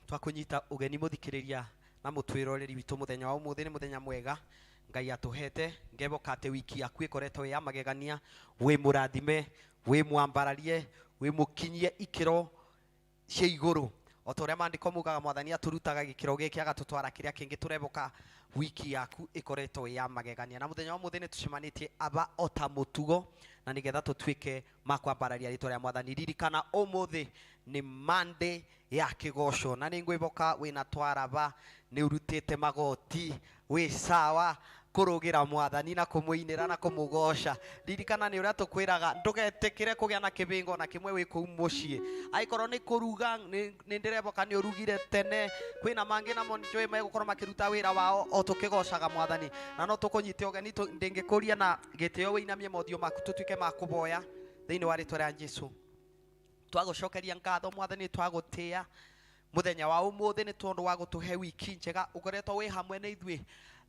Twakũnyita ũgeni mũthikĩrĩria na mũtwĩroreri witũ mũthenya wa ũmũthĩ. Nĩ mũthenya mwega Ngai atũhete. Ngeboka atĩ wiki yaku ĩkoretwo ĩ ya magegania, wĩ mũrathime, wĩ mwambararie, wĩ mũkinyie ikĩro cia igũrũ o ta ũrĩa maandĩko mugaga. Mwathani atũrutaga gĩkĩro gĩkĩ agatũtwara kĩrĩa kĩngĩ. Tũreboka wiki yaku ĩkoretwo ĩ ya magegania, na mũthenya wa ũmũthĩ nĩ tũcemanĩtie aba o ta mũtugo na nĩgetha tũtuĩke makwambararia rĩtwa rĩa Mwathani. Ririkana ũmũthĩ nĩ Monday ya kĩgoco, na nĩ ngwĩboka wĩna twaraba, nĩ ũrutĩte magoti, wĩ sawa kũrũgĩra Mwathani na kũmũinĩra na kũmũgoca. Ririkana nĩ ũrĩa tũkwĩraga, ndũgetĩkĩre kũgĩa na kĩbĩngo na kĩmwe wĩ kũu mũciĩ. Angĩkorwo nĩ kũruga, nĩ ndĩreboka nĩ ũrugire tene. Kwĩna mangĩ namo njũĩ megũkorwo makĩruta wĩra wao o tũkĩgocaga Mwathani, na no tũkũnyite ũgeni. Ndĩngĩkũria na gĩtĩo wĩinamie mothiũ maku tũtuĩke ma kũboya thĩinĩ wa rĩtwa rĩa Jesu. Twagũcokeria ngatho Mwathani, twagũtĩa muthenya wa umuthi nĩ tondũ wa gũtũhe wiki njega. Ũkoretwo wĩ hamwe na ithuĩ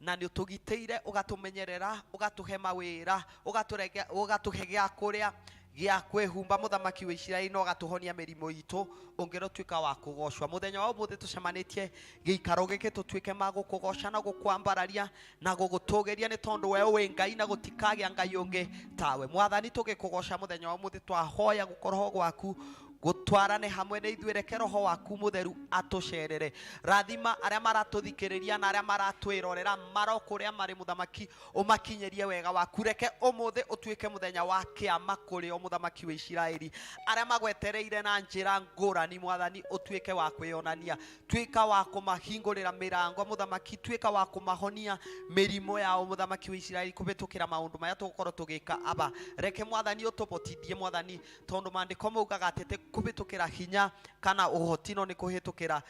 na nĩ ũtũgitĩire, ũgatũmenyerera, ũgatũhe mawĩra, ũgatũhe gĩa kũrĩa, gĩa kwĩhumba, Mũthamaki wa Isiraeli, na ũgatũhonia mĩrimũ itũ. Ũngĩrotuĩka wa kũgocwo. Mũthenya wa ũmũthĩ tũcemanĩtie gĩikaro gĩkĩ tũtuĩke ma gũkũgoca na gũkwambararia na gũgũtũgĩria, nĩ tondũ we wĩ Ngai na gũtikagĩa Ngai ũngĩ tawe. Mwathani, tũgĩkũgoca mũthenya wa ũmũthĩ, twahoya gũkorwo gwaku gũtwarane hamwe na ithuĩ. Reke Roho waku Mũtheru atũcerere. Rathima arĩa maratũthikĩrĩria na arĩa maratwĩrorera maro kũrĩa marĩ. Mũthamaki, ũmakinyĩrie wega waku. Reke ũmũthĩ ũtuĩke mũthenya wa kĩama kũrĩ o, Mũthamaki wa Isiraeli, arĩa magwetereire na njĩra ngũrani. Mwathani, ũtuĩke wa kwĩyonania, tuĩka wa kũmahingũrĩra mĩrango. Mũthamaki, tuĩka wa kũmahonia mĩrimũ yao, Mũthamaki wa Isiraeli, kũhĩtũkĩra maũndũ maya tũgũkorwo tũgĩka aba. Reke Mwathani ũtũbotithie, Mwathani, tondũ maandĩko maugaga atĩ ti kũhĩtũkĩra hinya kana ũhoti, no nĩ kũhĩtũkĩra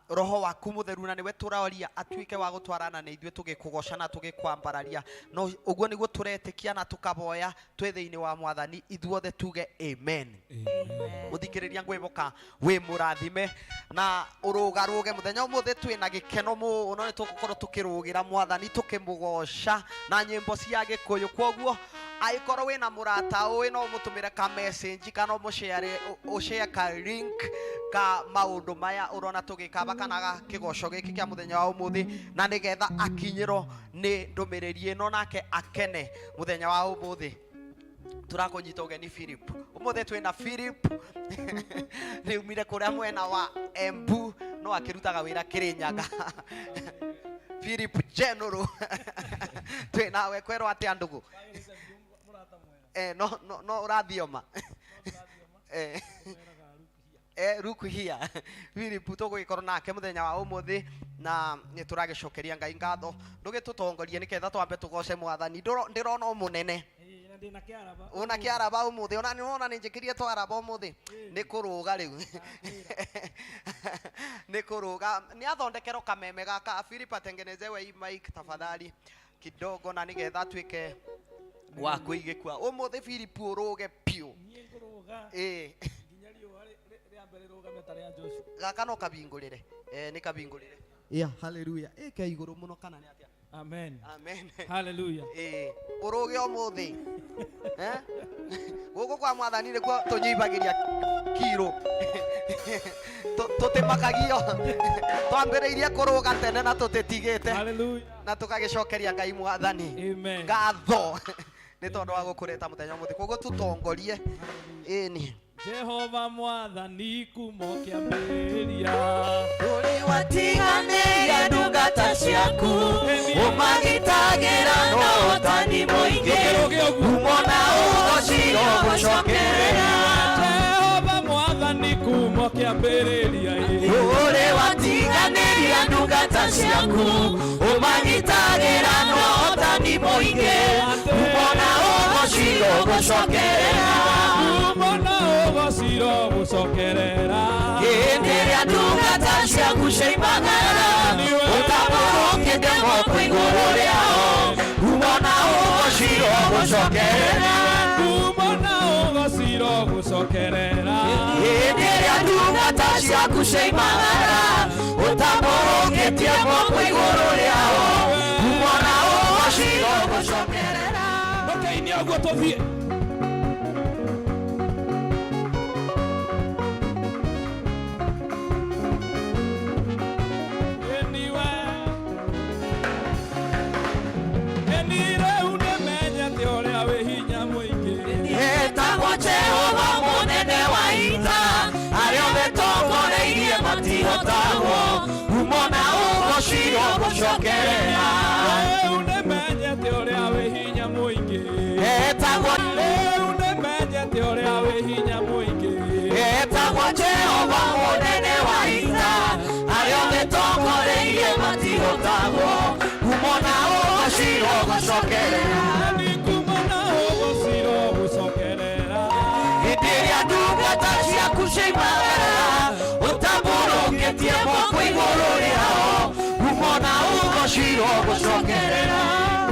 Roho waku Mũtheru, na nĩwe tũroria atuĩke wa gũtwarana na ithuĩ tũgĩkũgoca na tũgĩkwambararia. No ũguo nĩguo tũretĩkia na tũkaboya twĩ thĩinĩ wa Mwathani. Ithuothe tuge amen. Mũthikĩrĩria, ngwĩboka wĩ mũrathime na ũrũgarũge mũthenya ũmũthĩ. Twĩ na gĩkeno mũno, nĩ tũgũkorwo tũkĩrũgĩra Mwathani, tũkĩmũgoca na nyĩmbo cia Gĩkũyũ. Kwoguo angĩkorwo wĩna mũrata ũĩ, no ũmũtũmĩre ka message kana ũmũshare, ũshare ka link ka maũndũ maya ũrona tũgĩkaba kana ga kĩgoco gĩkĩ kĩa mũthenya wa ũmũthĩ, na nĩgetha akinyĩrwo nĩ ndũmĩrĩri ĩno nake akene mũthenya wa ũmũthĩ. Tũrakũnyita ũgeni, Philip. Ũmũthĩ twĩna Philip, nĩ umire kũrĩa mwena wa Embu no akĩrutaga wĩra Kĩrĩnyaga. Philip General, twĩ nawe. Kwerwo atĩa, ndũgũ? No ũrathioma. Look here, Philip tũgũgĩkorwo nake mũthenya wa ũmũthĩ, na nĩ tũragĩcokeria Ngai ngatho. Ndũgĩtũtongorie nĩgetha twambe tũgoce Mwathani. Ndĩrona o mũnene na ndĩna kĩaraba. Una kĩaraba ũmũthĩ, ona nĩ wona nĩ njĩkĩrie twaraba ũmũthĩ. Nĩ kũrũga rĩu, nĩ kũrũga. Nĩ athondekerwo kameme gaka. Philip atengenezewe hii mic tafadhali kidogo, na nĩgetha atuĩke wa kũigĩkua. Ũmũthĩ, Philip, ũrũge piũ. Niĩ ngũrũga nginya riũa rĩa mbere rũgame ta rĩa Joshua. Gaka no kabingũrĩre, nĩ kabingũrĩre. Yeah, hallelujah. Ĩke igũrũ mũno kana nĩ atĩa? Amen. Amen. Hallelujah. Ũrũge ũmũthĩ. Eh? Gũkũ kwa Mwathani nĩkuo tũnyibagĩria kiro. Tũtimakagio, twambĩrĩirie kũrũga tene na tũtĩtigĩte. Hallelujah. Na tũgagĩcokeria Ngai Mwathani Amen. ngatho nĩ tondũ wa gũkũreta mũthenya ũmũthĩ. Koguo tũtongorie, ĩni. Jehova Mwathani, kumo kĩambĩrĩria. Ũrĩ watiganĩria ndungata ciaku, ũmagitagĩra na ũtani mũingĩ. Gĩkĩrũge ũguo. Umo na ũgociro gũcokerera. Jehova Mwathani, kumo kĩambĩrĩria ĩ. Ũrĩ watiganĩria ndungata ciaku, ũmagitagĩra na ũtani mũingĩ. Umo na ũgociro gũcokerera. Kumo na ũgociro gũcokerera. Hĩndĩ ĩrĩa ndungata ciaku ciaimagara, ũtambũrũkĩte moko igũrũ rĩao, umo na ũgociro gũcokerera. Kumo na ũgociro gũcokerera. Hĩndĩ ĩrĩa ndungata ciaku ciaimagara, ũtambũrũkĩtie moko igũrũ rĩao, umo na ũgociro gũcokerera. Ndũkeinie ũguo, tũthiĩ. Ciaimagara ũtambũrũkĩtie moko igũrũ rĩao ngumo na ũgocirwo gũcokerera.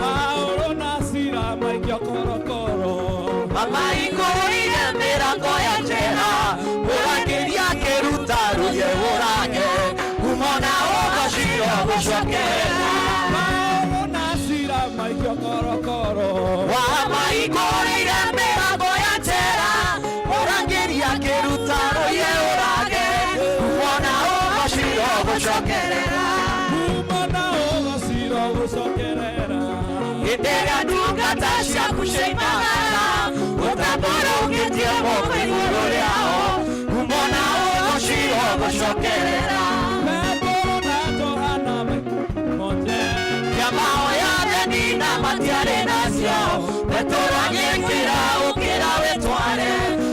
Paulo na Sila maikio korokoro. Mama ikũrĩire mĩrango ya njera mũrangĩri akĩruta ruye ũrage ngumo na ũgocirwo gũcokerera. Paulo na Sila maikio korokoro. Wama ikũrĩire mĩrango ya njera mũrangĩri akĩruta ruye ũrage ngumo na ũgocirwo gũcokerera. Ngumo na ũgocirwo gũcokerera. Hĩndĩ ĩrĩa ndungata ciaku ciaimagara ũtambũrũkĩtie moko igũrũ rĩao ngumo na ũgocirwo gũcokerera. Petero na Johana maikio njera. Kĩamao ya theni na matiarĩ nacio Petero agĩkĩra ũkĩra wĩtware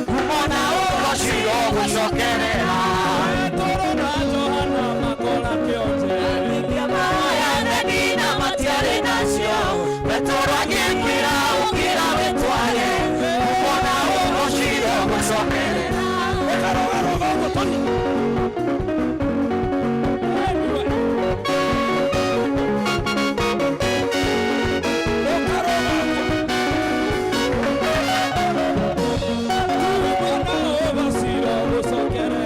ngumo na ũgocirwo gũcokerera. Petero na Johana makora kĩonje. Kĩamao ya theni na matiarĩ nacio Petero agĩkĩra ũkĩra wĩtware ngumo na ũgocirwo gũcokerera. Ũkarũgarũga ũguo Tony. Ũkarũga ũguo. Ngumo na ũgocirwo gũcokerera.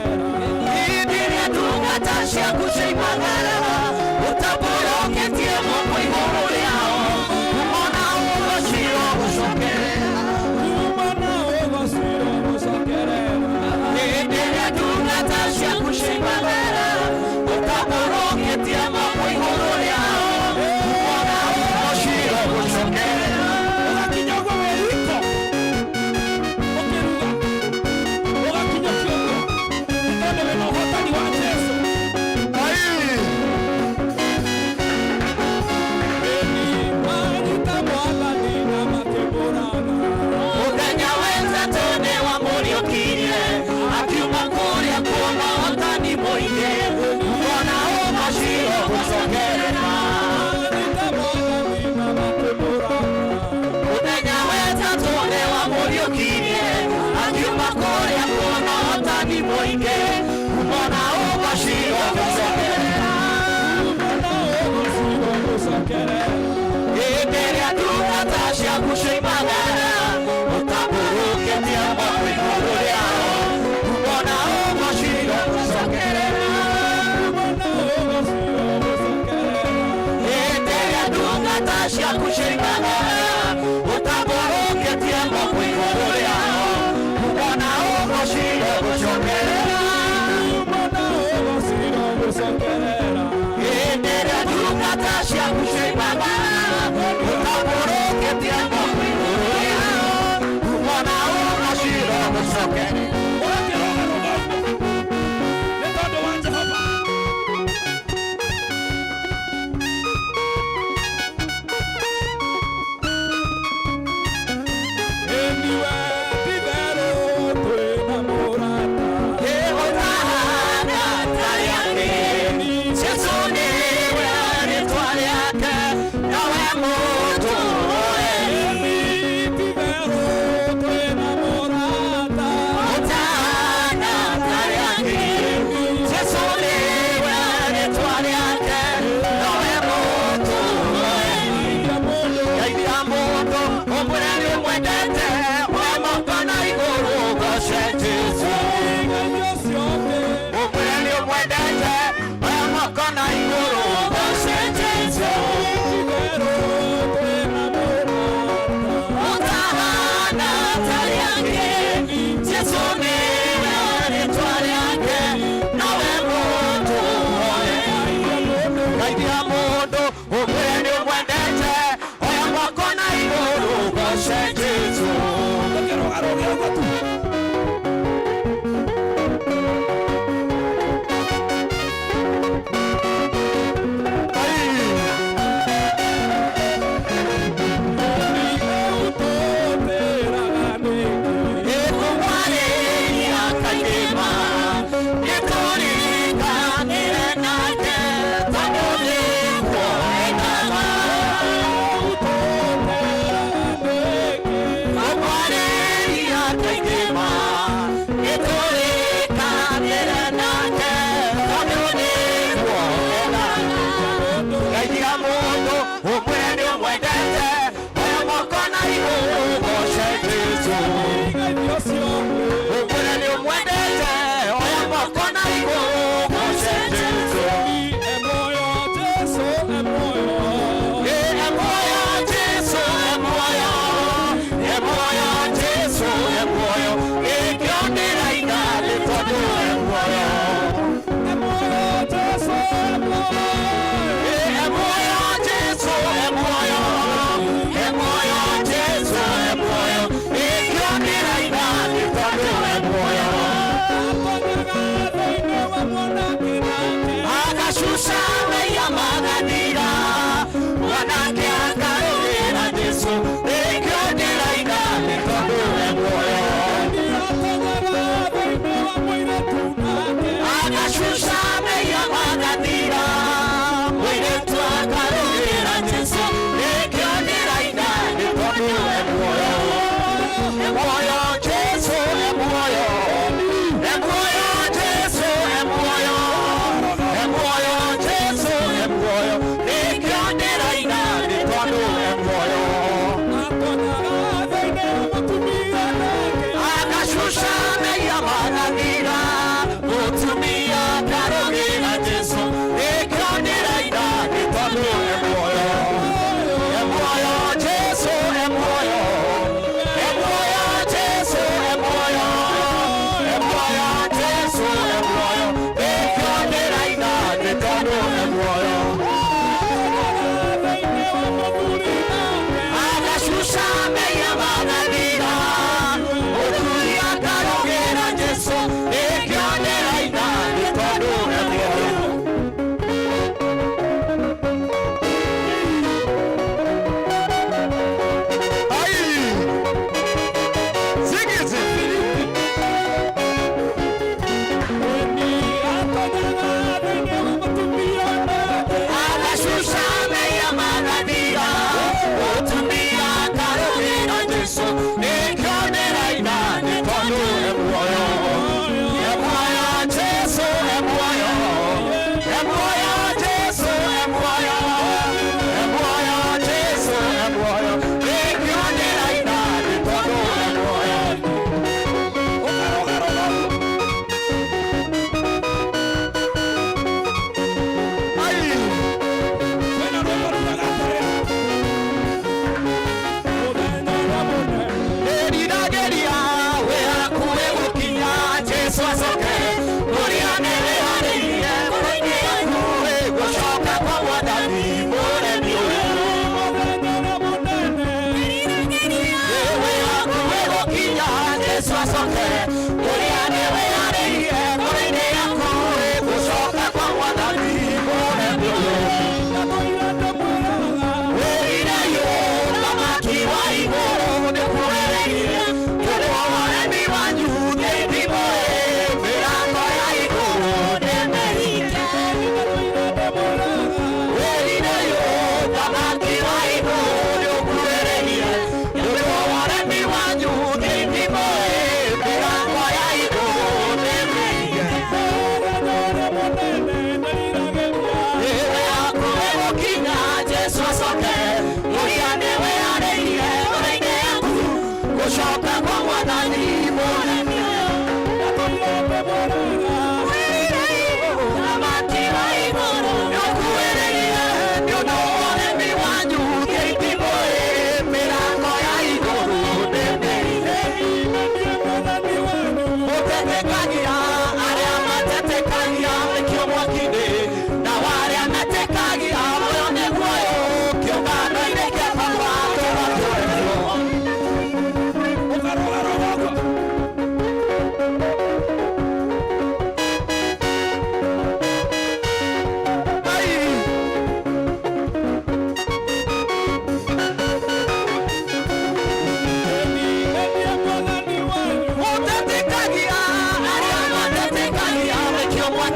Hĩndĩ ĩrĩa ndungata ciaku ciaimagara ũtambũrũkĩtie moko igũrũ rĩao ngumo na ũgocirwo gũcokerera. Ngumo na ũgocirwo gũcokerera. Hĩndĩ ĩrĩa ndungata ciaku ciaimagara ũtambũrũkĩtie moko igũrũ rĩao ngumo na ũgocirwo gũcokerera. Ũgakinya ũguo wĩ riko ũkĩruga ũgakinya kĩongo nĩ tondũ wĩna ũhotani wa Jesũ. Manyita Mwathani na makĩmũraga. Mũthenya wa ĩtatũ nĩwamũriũkirie akiuma kũrĩa kuona ũhotani mũingĩ ngumo na ũgocirwo gũcokerera. Manyita Mwathani na makĩmũraga. Mũthenya wa ĩtatũ nĩwamũriũkirie akiuma kũrĩa kuona ũhotani mũingĩ ngumo na ũgocirwo gũcokerera. Ngumo na ũgocirwo gũcokerera. Hĩndĩ ĩrĩa ndungata ciaku ciaimagara ũtambũrũkĩtie moko igũrũ rĩao ngumo na ũgocirwo gũcokerera. Ngumo na ũgocirwo gũcokerera. Hĩndĩ ĩrĩa ndungata ciaku ciaimagara ũtambũrũkĩtie moko igũrũ rĩao ngumo na ũgocirwo gũcokerera. Ngumo na ũgocirwo gũcokerera. Hĩndĩ ĩrĩa ndungata ciaku ciaimagara ũtambũrũkĩtie moko igũrũ rĩao ngumo na ũgocirwo gũcokerera. Ũgakĩrũgarũga ũguo nĩ tondũ wa Jehova.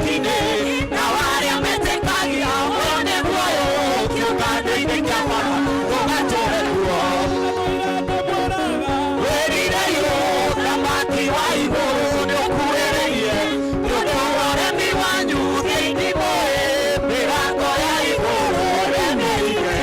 ũthamaki-inĩ na warĩa metĩkagia ũyũ nĩ muoyo kĩũngano-inĩ kĩa Baba tũgatũre kuo. Wĩrire ũthamaki wa igũrũ nĩ ũkuhĩrĩirie nĩ ũndũ wa ũremi wanyu thĩinĩ mũĩ mĩrango ya igũrũ nĩmĩhinge.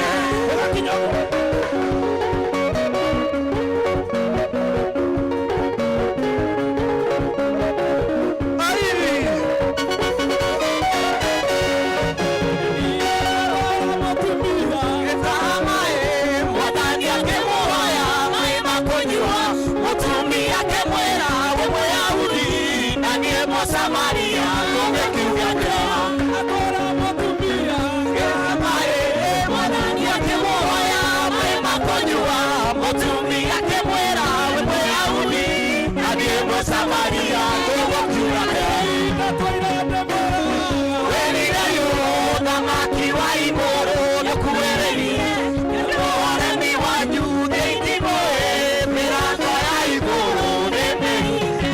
Mwathani akĩmũhoya maĩ ma kũnyua mũtumia akĩmwĩra wĩ Mũyahudi na niĩ Mũsamaria tũngĩkiuga atĩa? Mwathani akĩmũhoya maĩ ma kũnyua mũtumia akĩmwĩra wĩ Mũyahudi na niĩ Mũsamaria tũgũkiuga atĩa? Wĩrire ũthamaki wa igũrũ nĩũkuhĩrĩirie nĩ ũndũ wa ũremi wanyu thĩinĩ mũĩ mĩrango ya igũrũ nĩmĩhinge.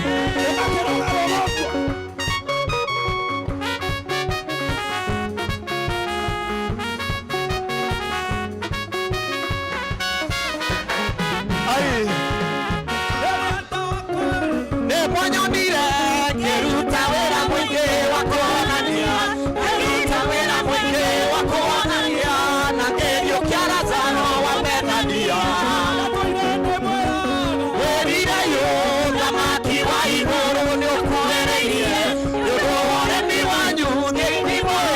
Nĩ mwanyonire ngĩruta wĩra mũingĩ wa kũhonania ngĩruta wĩra mũingĩ wa kũhonania na ngĩriũkia Lazaro wa Bethania. Wĩrire ũthamaki wa igũrũ nĩ ũkuhĩrĩirie nĩ ũndũ wa ũremi wanyu thĩinĩ mũĩ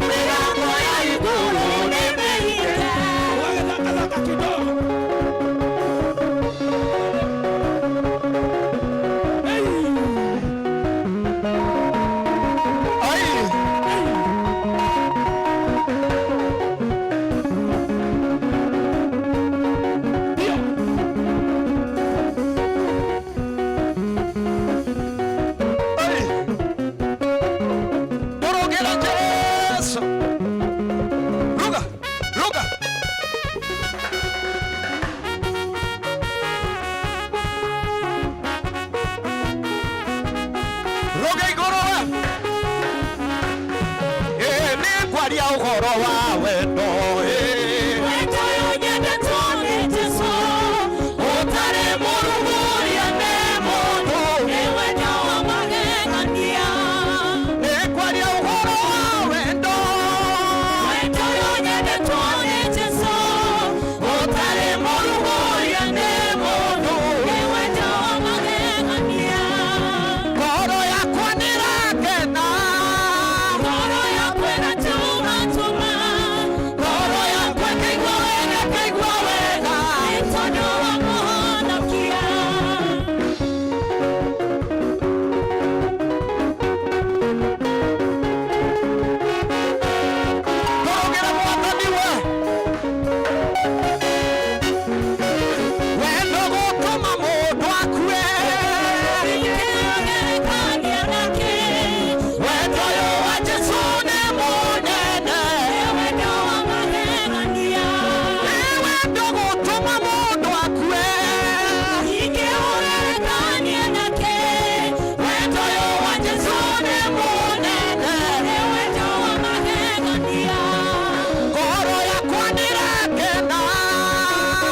mĩrango ya igũrũ nĩmĩhinge. Ndũrũgĩra Jesu. Ruga, ruga. Ruga igũrũ we. Ĩ nĩ ngwaria ũhoro wa wendo ĩ. Wendo ũyũ nyendetwo nĩ Jesũ, ũtarĩ mũrugũria nĩ mũndũ, nĩ wendo wa magegania. Nĩ ngwaria ũhoro wa wendo. Wendo ũyũ nyendetwo nĩ Jesũ, ũtarĩ mũrugũria nĩ mũndũ, nĩ wendo wa magegania. Ngoro yakwa nĩrakena, ngoro yakwa ĩratumatuma, ngoro yakwa ĩkaigua wega, ĩkaigua wega, nĩ tondũ wa mũhonokia. Ndũrũgĩra Mwathani we. Wendo gũtũma mũndũ akue. Wendo ũyũ wa Jesũ nĩ mũnene. Nĩ wendo gũtũma mũndũ akue. Wendo ũyũ wa Jesũ nĩ mũnene. Ngoro yakwa nĩrakena.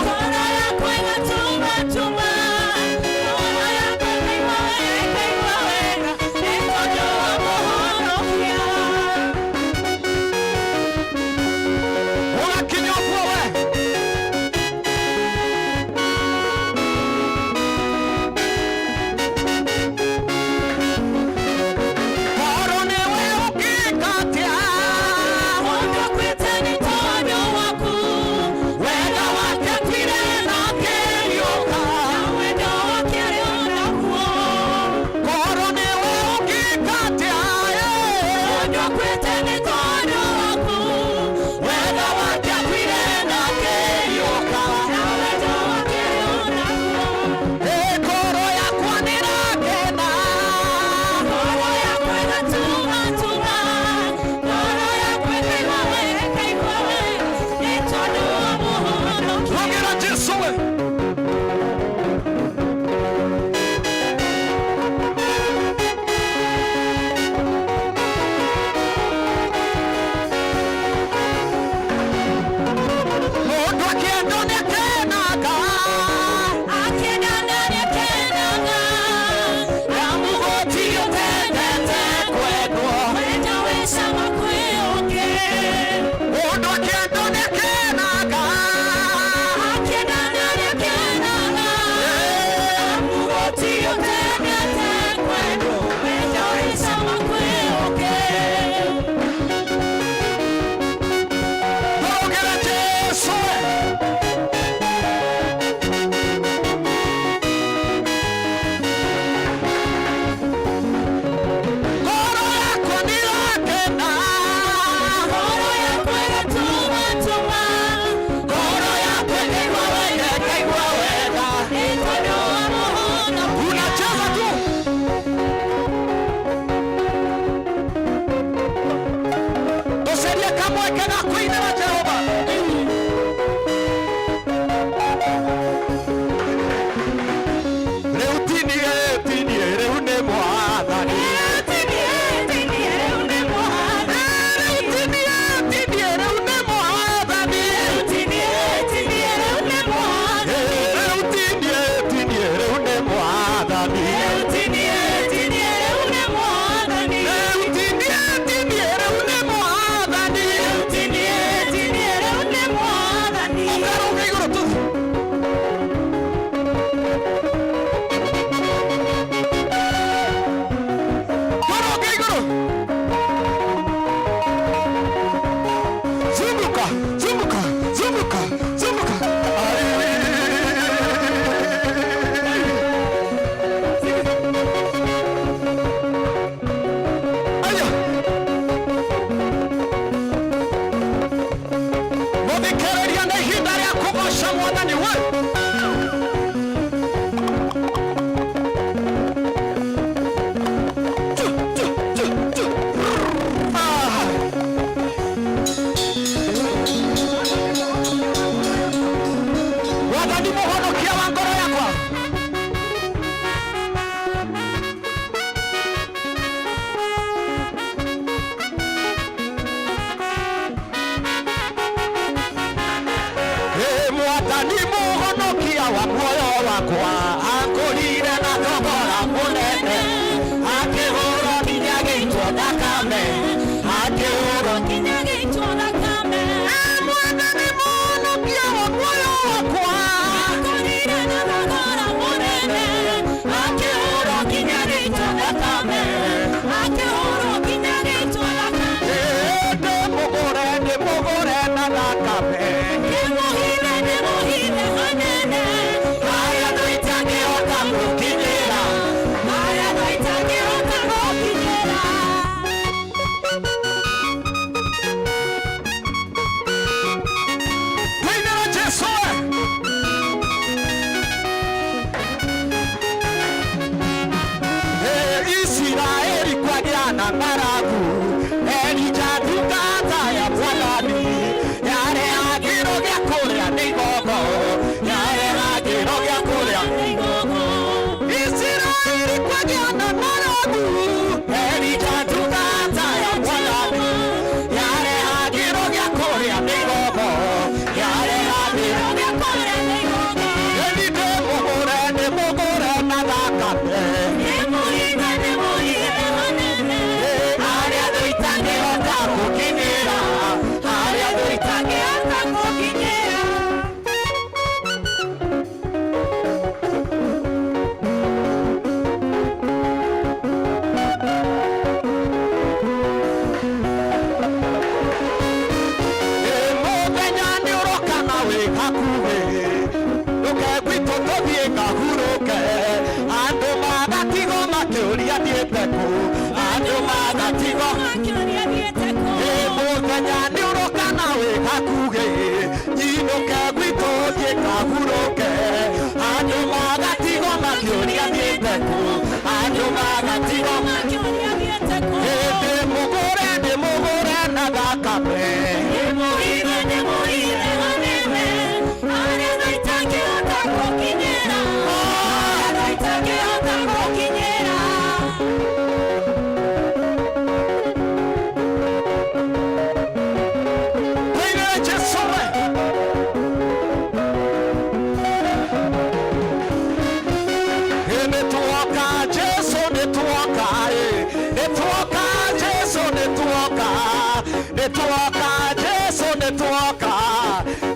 Ngoro yakwa ĩgatumatuma. Ngoro yakwa ĩkaigua wega, ĩkaigua wega, nĩ tondũ wa mũhonokia. Ũgakinya ũguo we. Ngoro nĩwe ũngĩka atĩa? Mũndũ akuĩte nĩ tondũ waku. Wega wake akuire na akĩriũka. Na wendo wake arĩ o naguo. Ngoro nĩwe ũngĩka atĩa? Mũndũ akuĩte nĩ tondũ waku. Wega wake akuire na akĩriũka. Na wendo wake arĩ o naguo. Ngoro yakwa nĩrakena. Ngoro yakwa ĩgatumatuma. Ngoro yakwa ĩkaigua wega, ĩkaigua wega, nĩ tondũ wa mũhonokia. Rũgĩra Jesũ we. Kamweke ga kũinĩra Jehova. Rĩu tinie, tinie, rĩu nĩ Mwathani. Rĩu tinie, tinie, rĩu nĩ Mwathani. Rĩu tinie, tinie, rĩu nĩ Mwathani. Rĩu tinie, tinie, rĩu nĩ Mwathani. Rĩu tinie, tinie, rĩu nĩ Mwathani. Ũkarũga igũrũ tu. Tũrũge igũrũ. Zunguka, zunguka, zunguka, zunguka. Ai. Aya. Mũthikĩrĩria nĩ ihinda rĩa kũgoca Mwathani we. Tu, tu, tu, tu. Ah. Mwathani mũhonokia wa ngoro yakwa. Ĩ Mwathani mũhonokia wa muoyo wakwa, akũrire na thogora mũnene, akĩhũrwo nginya gĩitwo thakame, akĩhũrwo. Ĩ Mwathani mũhonokia wa muoyo wakwa, ĩ ndĩmũgũre, ndĩmũgũre na thakame, harĩa thũ itangĩhota gũkinyĩra. Tũinĩre Jesũ we. Ĩ Isiraeli kwagĩa na ng'aragu, Elija ndungata ya Mwathani, yarehagĩrwo gĩa kũrĩa nĩ igogo, yarehagĩrwo gĩa kũrĩa. Isiraeli kwagĩa na ng'aragu, Elija ndungata ya Mwathani, yarehagĩrwo gĩa kũrĩa nĩ igogo, yarehagĩrwo. Ĩni ndĩmũgũre, ndĩmũgũre na thakame. Harĩa thũ itangĩhota gũkinyĩra, harĩa thũ itangĩhota gũkinyĩra. Ĩ mũthenya nĩ ũroka na wĩ hakuhĩ, ndũke gwitũ tũthiĩ ngahurũke. Andũ magatigwo makĩũria thiĩte kũ, andũ magatigwo. Ĩ mũthenya nĩ ũroka na wĩ hakuhĩ, nyinũke gwitũ thiĩ ngahurũke. Andũ magatigwo makĩũria thiĩte kũ, andũ magatigwo. Ĩ ndĩmũgũre, ndĩmũgũre na thakame. Tũinĩre Jesũ we. Ĩ nĩtuoka Jesũ nĩtuoka, ĩ nĩtuoka Jesũ nĩtuoka, nĩtuoka Jesũ nĩtuoka,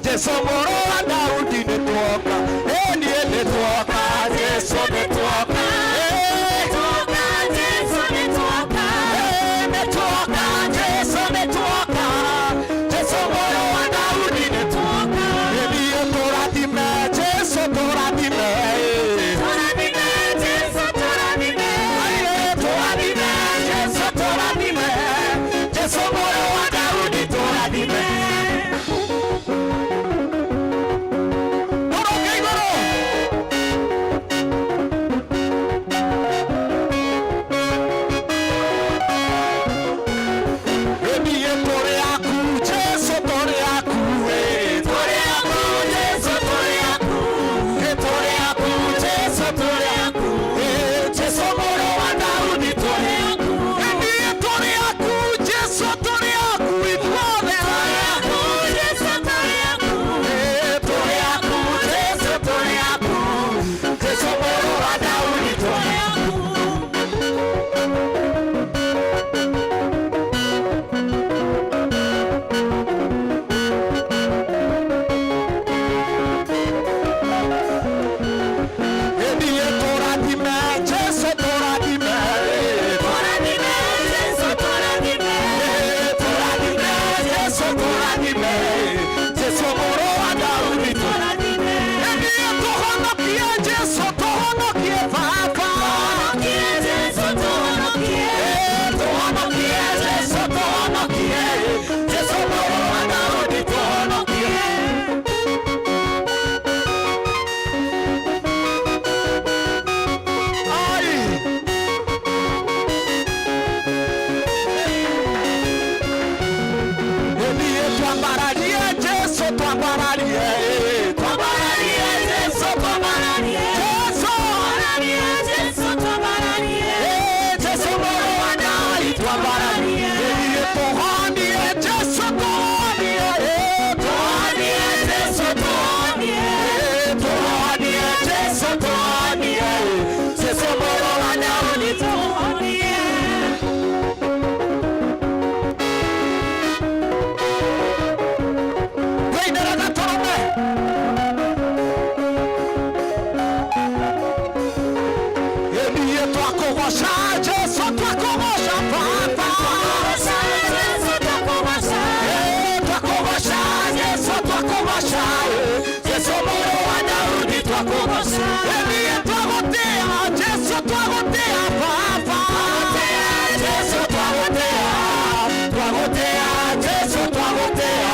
Jesũ mũrũ wa Daudi nĩtuoka, ĩ niĩ nĩtuoka Jesũ nĩtuoka, ĩ nĩtuoka Jesũ nĩtuoka, Jesũ mũrũ wa Daudi nĩtuoka, ĩ niĩ tũrathime Jesũ tũrathime, ĩ. Tũrathime Jesũ tũrathime, Jesũ mũrũ wa Daudi tũrathime. Tũrũke igũrũ. Twambararie. Tũhonie Jesu, tũhonie. Tũhonie Jesu, tũhonie. Tũhonie Jesu, tũhonie. Jesu mũrũ wa Daudi, tũhonie. Tũinĩre gatũrũme. Niĩ twakũgoca Jesu, twakũgoca Baba. Twakũgoca Jesu, twakũgoca. Jesu mũrũ wa Daudi, twakũgoca. Niĩ twagũtĩa Jesu, twagũtĩa Baba. Jesu twagũtĩa, twagũtĩa Jesu, twagũtĩa.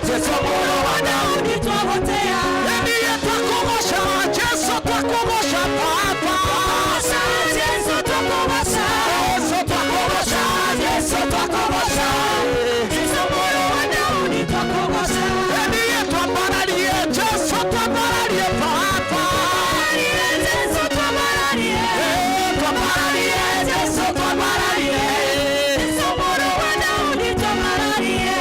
Jesu mũrũ wa Daudi, twagũtĩa. Niĩ twakũgoca Jesu, twakũgoca Baba. Jesu twakũgoca, Jesu twakũgoca, Jesu twakũgoca. Jesu mũrũ wa Daudi, twakũgoca. Niĩ twambararie Jesu, twambararie Baba. Jesu twambararie, twambararie Jesu, twambararie. Jesu mũrũ wa Daudi, twambararie.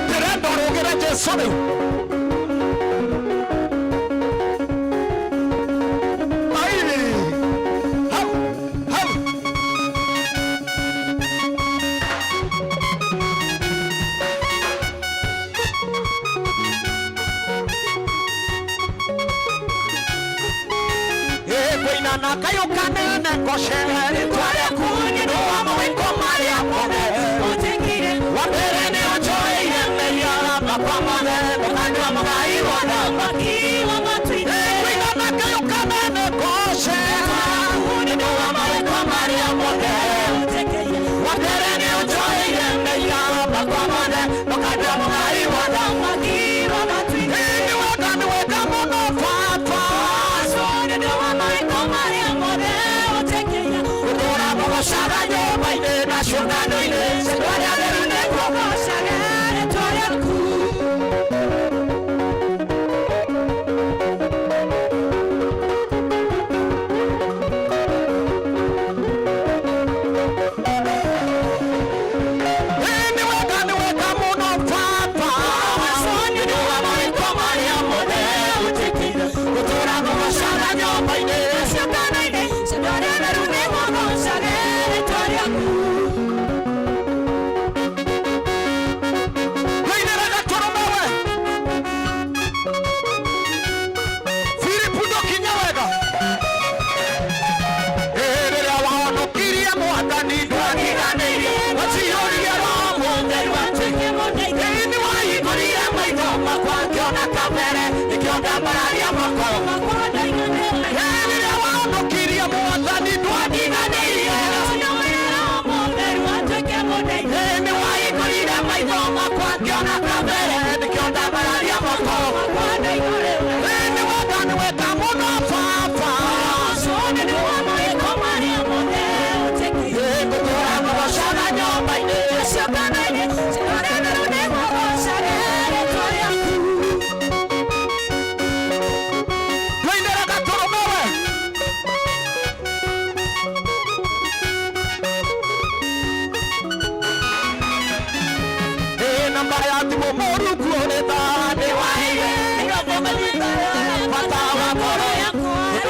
Ndĩrenda ũrũgĩre Jesu rĩu. Ai! Hau! Hau! Kwĩna na kayũ kanene ngoce rĩtwa rĩaku nĩ ũndũ wa mawĩko marĩa mothe wa mbere nĩ ũnjoeire mehia makwa mothe ũkandua mũgai wa thamaki. Kwĩna na kayũ kanene ngoce nĩ ũndũ wa mawĩko marĩa mothe wa mbere nĩ ũnjoeire mehia makwa mothe ũkandua mũgai wa thamaki. Nĩ wega, nĩ wega mũno Baba. Gũtũũra mũgocaga nyũmba-inĩ na ciũngano-inĩ rĩtwa rĩa theru nĩguo. Nĩ wega, nĩ wega mũno Baba. Nĩ ũndũ wa mawĩko marĩa mothe ũnjĩkĩire. Gũtũũra ngũgocaga nyũmba-inĩ. Wĩinĩre gatũrũme we. Filipu ndũkinye wega. Rĩrĩa wahonokirie Mwathani ndwatiganĩirie, waciũrie Roho Mũtheru atĩ nĩ wahingũrire maitho makwa ngĩona kabere, nĩkĩo ndambararia moko. Rĩrĩa wahonokirie Mwathani ndwatiganĩirie, nĩ wahingũrire maitho makwa ngĩona kabere, nĩkĩo ndambararia moko. Nĩ wega, nĩ wega mũno Baba. Gũtũũra ngũgocaga nyũmba-inĩ. Tũinĩre gatũrũme we. Namba ya thimũ mũru kuonĩta nĩ waheire bata wa ngoro. Nĩ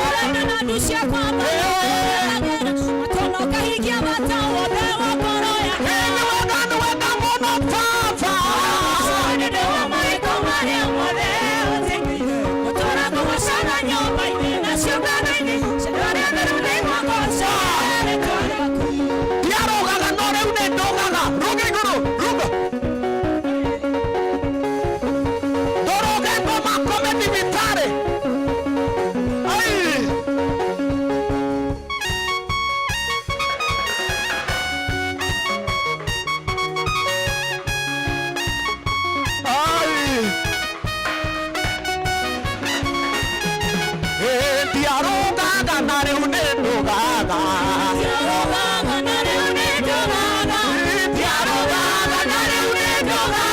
wega, nĩ wega mũno Baba. Ndiarũgaga no rĩu nĩ ndũgaga. Rũga igũrũ, rũga. Ndũrũge ngoma kome thibitarĩ. Ai! Ai! Ndiarũgaga na rĩu nĩ ndũgaga. Ndiarũgaga na rĩu nĩ ndũgaga.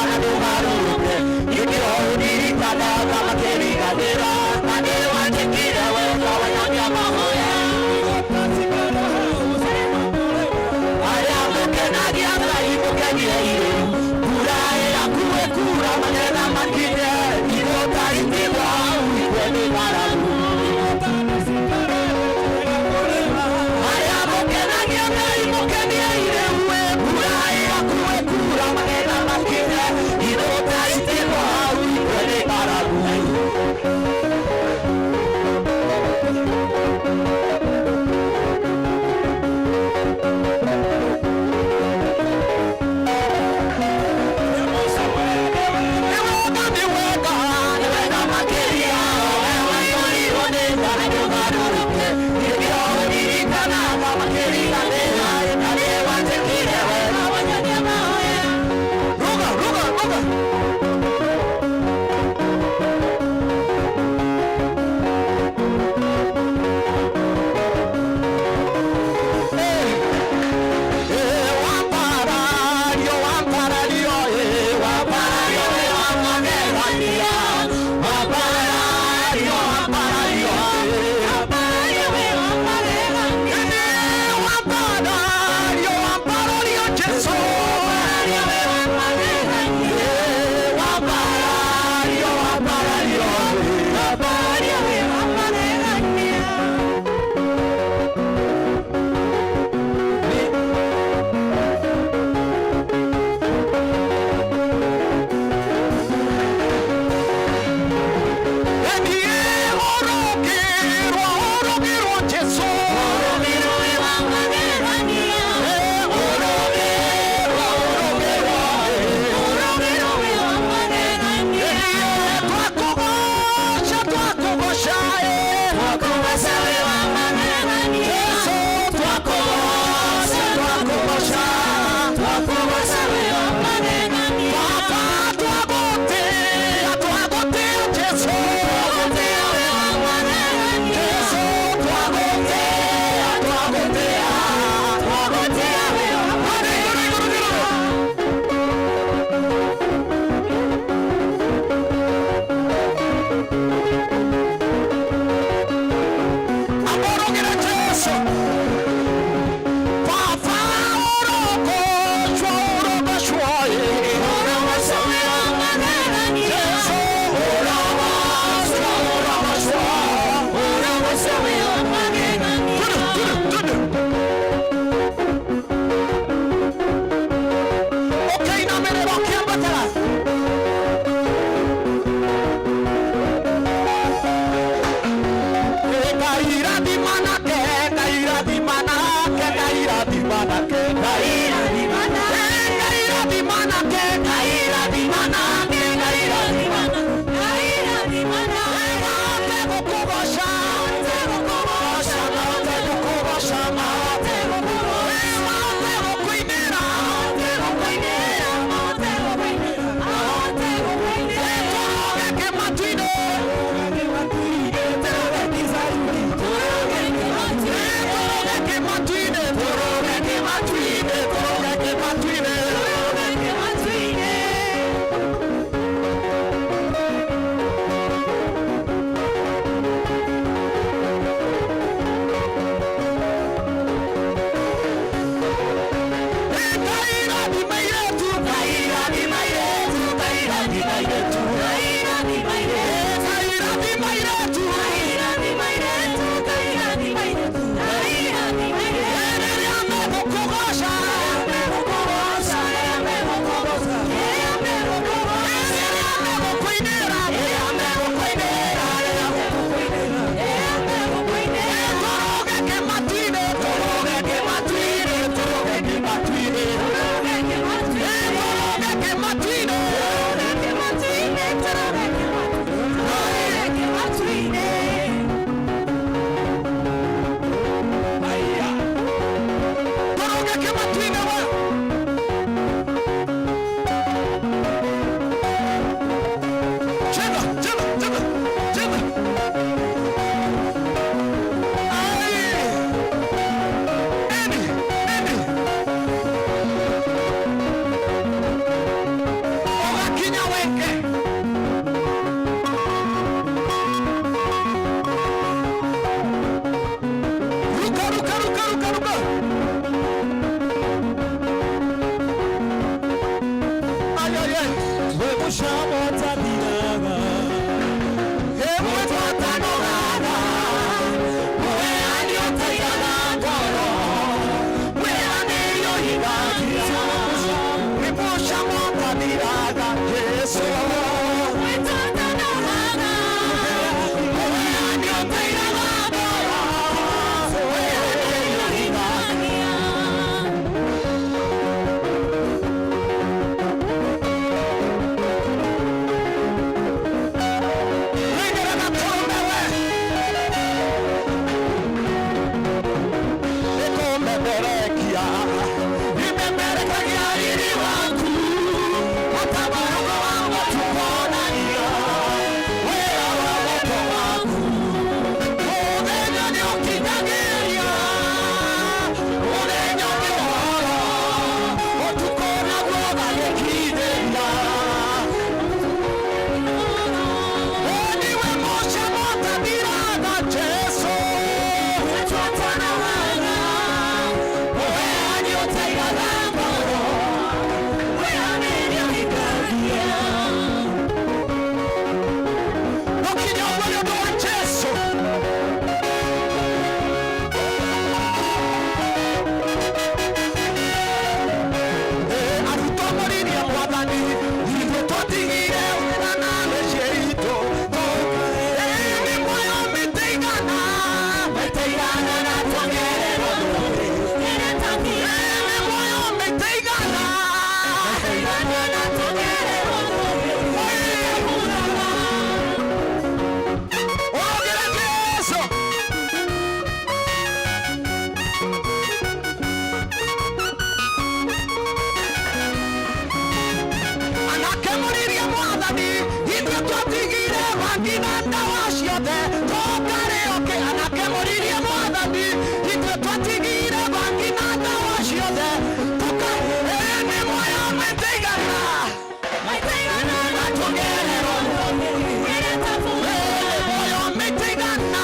na ndũgarũrũke nĩkĩo ũndirikanaga makĩriganĩra na nĩwanjĩkire wega wanyonia mahoya arĩa mũkenagia Ngai mũkenie irĩu mbura ĩrakuĩ kura magetha makinye igũta itigwa ikwe nĩ ng'aragu arĩa mũkenagia Ngai mũkenie irĩu mbura ĩrakuĩ kura magetha makinye igũta itigwa ikwe nĩ ng'aragu. Ruga, ruga, ruga. Wamparario, wamparario, wamparario, wamagegania. Wamparario, wamparario, wamparario, wamparario, Jesu. Wamparario, wamparario, Orogirwa, orogirwa, Jesu. Orogirwa, orogirwa, twakũgoca, twakũgoca, Jesu, twakũgoca, twakũgoca, Baba, twagũtĩa, twagũtĩa, Jesu. Jesu, twagũtĩa, twagũtĩa, twagũtĩa. Igũrũ, igũrũ, igũrũ. Amorogera Jesu. Baba, orogocwo, orogocwo, Jesu, orogocwo, orogocwo. Tudu, tudu, tudu. Ũkĩinamĩrĩra ũkĩambatĩra. Ngai irathima nake, Ngai irathima nake, Ngai irathima nake, Ngai irathima nake, Ngai irathima nake, Ngai irathima Mahote gũkũgoca, gũkũgoca, mahote gũkũgoca, mahote gũkũgoca, mahote gũkũinĩra, mahote gũkũinĩra, Mũcamo ũtathiraga. Ĩmwe twatanogaga, mũheani ũtaigaga ngoro, mwĩranĩri ũhingagia, nĩ mũcamo ũtathiraga, Jesũ. Mũheani ũtaigaga ngoro, mwĩranĩri ũhingagia. Wĩigĩre gatũrũme we. Nĩkũmemerekia, imemerekagia riri waku, mũtabarũko wa matukũ wĩra wa moko maku. Mũthenya nĩũkinyagĩria, mũthenya nĩ ũhoro, ũtukũ naguo ũgagĩkindĩria. Niwe mũcamo ũtathiraga, Jesũ. Mũheani ũtaigaga ngoro, Nũkinya ũguo nĩ ũndũ wa Jesũ. Arutwo mũririe Mwathani, ithuĩ twatigire wĩra na mĩciĩ itũ. Nĩ muoyo mĩtĩ igana, mĩtĩ igana na tuongererwo thĩ. Nĩ muoyo mĩtĩ igana, Ongera Jesũ. Anake mũririe Mwathani, ithuĩ twatigire bangi na ndawa ciothe tũkarĩoke. Anake mũririe Mwathani, ithuĩ twatigire bangi na ndawa ciothe nĩ muoyo mĩtĩ igana, na tuongererwo. Nĩ muoyo mĩtĩ igana.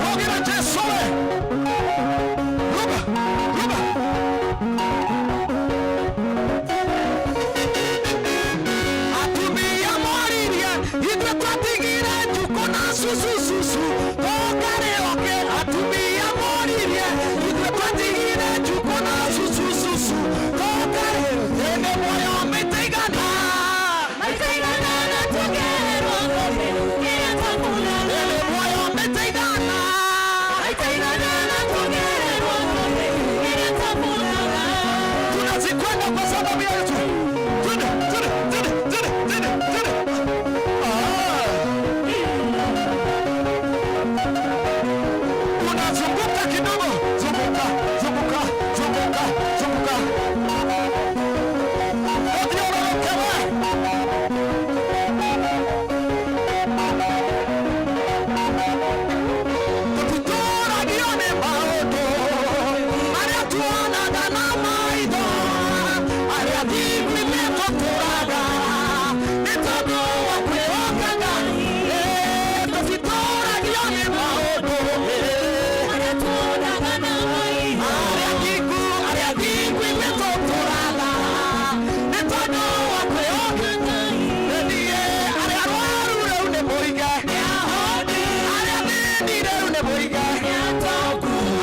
Ongera Jesũ we. Ruga, ruga. Atumia moririe, ithuĩ twatigire njukũ na cucucucu tũkarĩoke. Atumia moririe, ithuĩ twatigire njukũ na cucucucu tũkarĩoke. Nĩ muoyo mĩtĩ igana, nĩ muoyo mĩtĩ igana. Tunazikwenda kwa sababu ya Yesu. Twende, twende, twende, twende, twende, twende. Ah. Unazunguka kidogo, zunguka, zunguka, zunguka, zunguka. Uthiũrũrũke we. Tũtitũragio nĩ maũndũ marĩa tuonaga na maitho, arĩa thingu nĩtũtũraga nĩ tondũ wa kwĩhoka Ngai. Tũtitũragio nĩ maũndũ arĩa thingu nĩtũtũraga nĩ tondũ wa kwĩhoka Ngai. Niĩ arĩa arwaru rĩu nĩ mũige, arĩa thĩni rĩu nĩ mũige,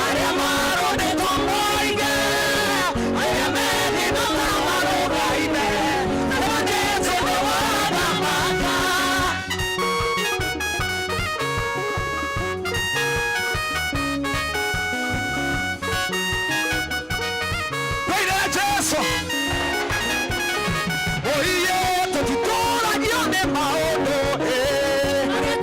arĩa marũndĩtwo moige, arĩa methĩna ta marũgaine, na Jesũ nĩ wathamaka. Weire Jesũ. Oiye, tũtitũragio nĩ maũndũ, arĩa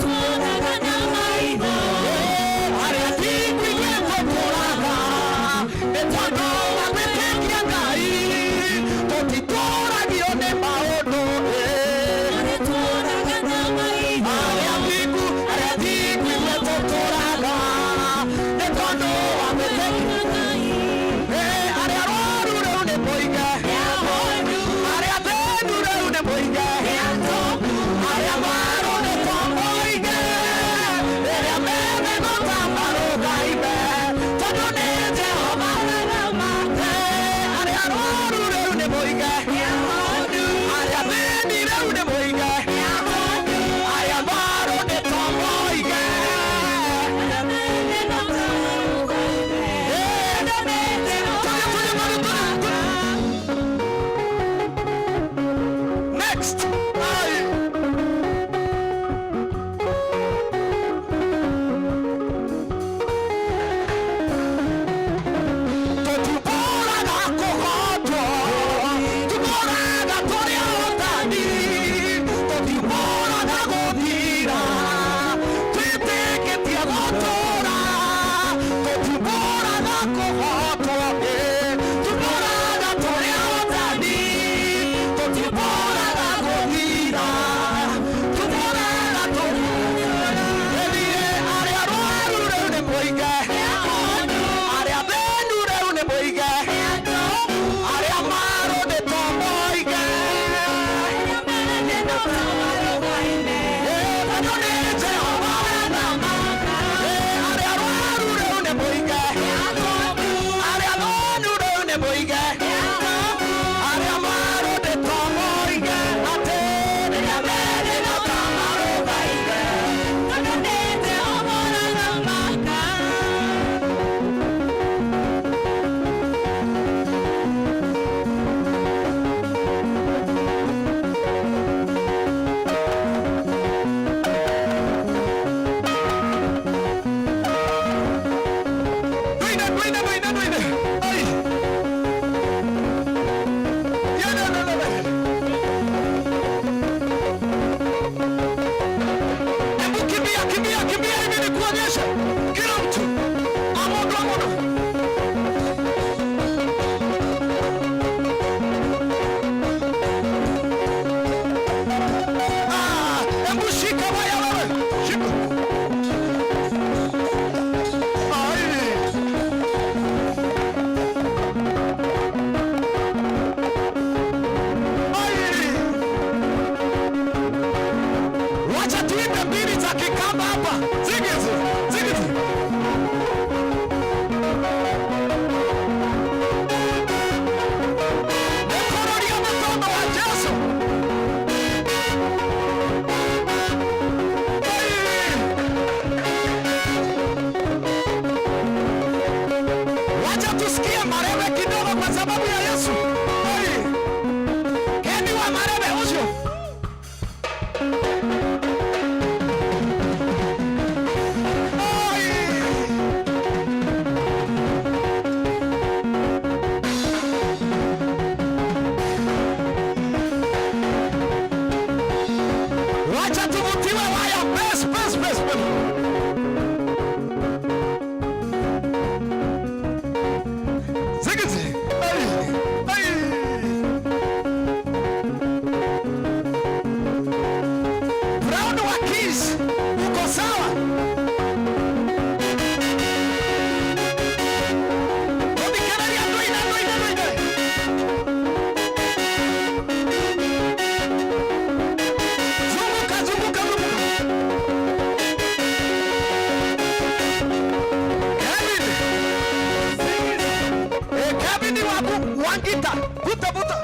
Hebu wangita, vuta vuta.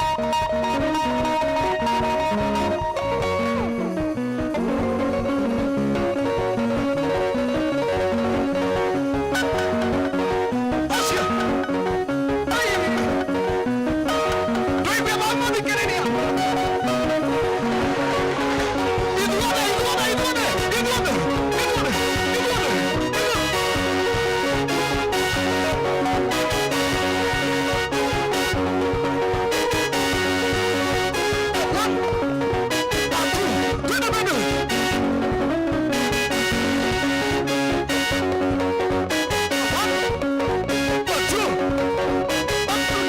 Acio. Ai. Tuigue mamuthikĩrĩria. Ithuothe, ithuothe, ithuothe, ithuothe, ithuothe, ithuothe, ithuothe. One, two, twende, twende. One, two, one, two,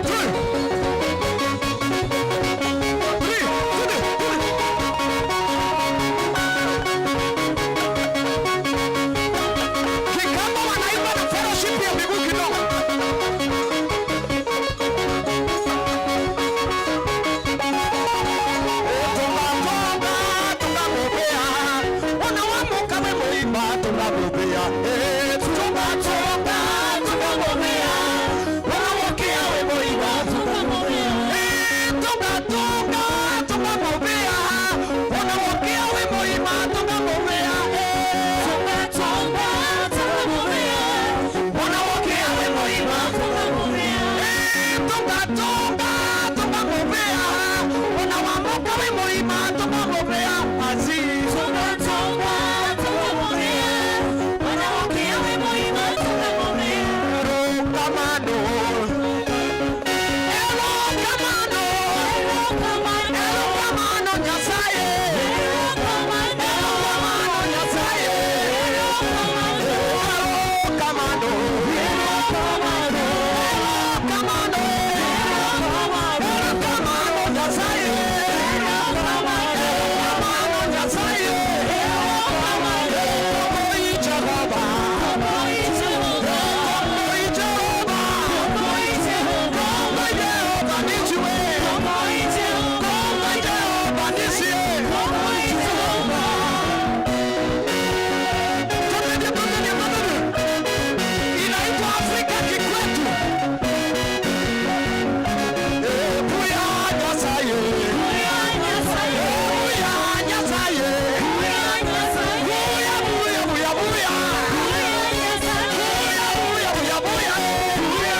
three, three, twende, twende. Kikamba wanaimba na fellowship ya miguu kidogo. Tungatonga, tungabobea, unawamuka we muimba, tungabobea. Tungatonga, tungabobea, unawakia we muimba, tungabobea. Tungatonga, tungabobea, unawakia we muimba, tungabobea. Tungatonga, tungabobea, unawakia we muimba, tungabobea. Tungatonga, tungabobea, unawamuka we muimba, tungabobea. Azi. Tungatonga, tungabobea, unawakia we muimba, tungabobea. Erokamano. Erokamano. Erokamano Nyasaye. Erokamano Nyasaye. Erokamano. Erokamano. Erokamano Nyasaye. Erokamano Nyasaye. Koboi Jehova. Koboi Jehova. Koboi Jehova nijiwe. Koboi Jehova nisie. Twende, twende, twende. Inaitwa Afrika Kikwetu. Buya Nyasaye. Buya Nyasaye. Buya, buya, buya, buya. Buya, buya, buya, buya. Buya,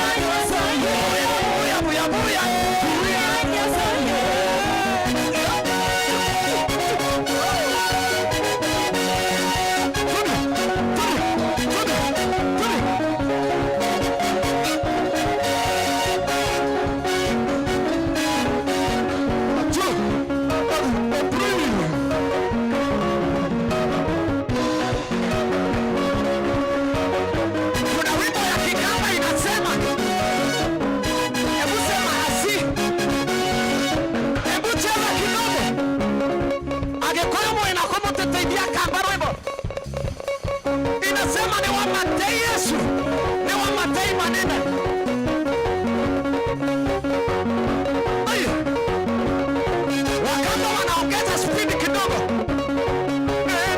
buya, buya, buya. Twende, twende, twende, twende. Two, three. Kuna wimbo ya Kikamba inasema, hebu sema asi, hebu cheza kidogo. Agĩkũyũ mwĩna kũmũteteithia kamba rwĩmbo inasema ni wamatei Yesu, ni wamatei manene. Ai. Wakamba wanaongeza spidi kidogo.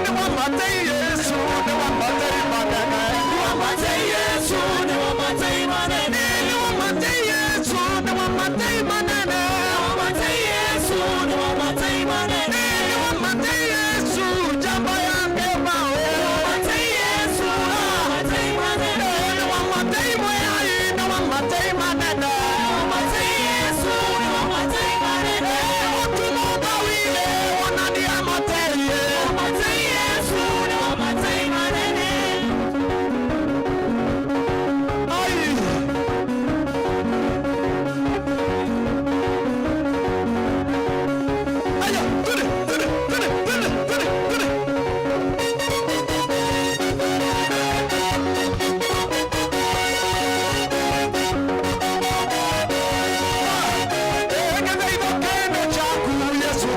Ni wamatei Yesu, ni wamatei manene. Ni wamatei Yesu, ni wamatei manene. Ni wamatei Yesu, ni wamatei manene. Ni wamatei Yesu, ni wamatei manene. Ni wamatei Yesu, jamba yake mao. Ni wamatei Yesu, ni wamatei manene. Ni wamatei mweyai, ni wamatei manene. Ni wamatei Yesu, ni wamatei manene. Otumoba wile, wanania matei. Ni wamatei Yesu, ni wamatei manene. Ai. Aya, twende, twende, twende, twende, twende, twende. Yesu.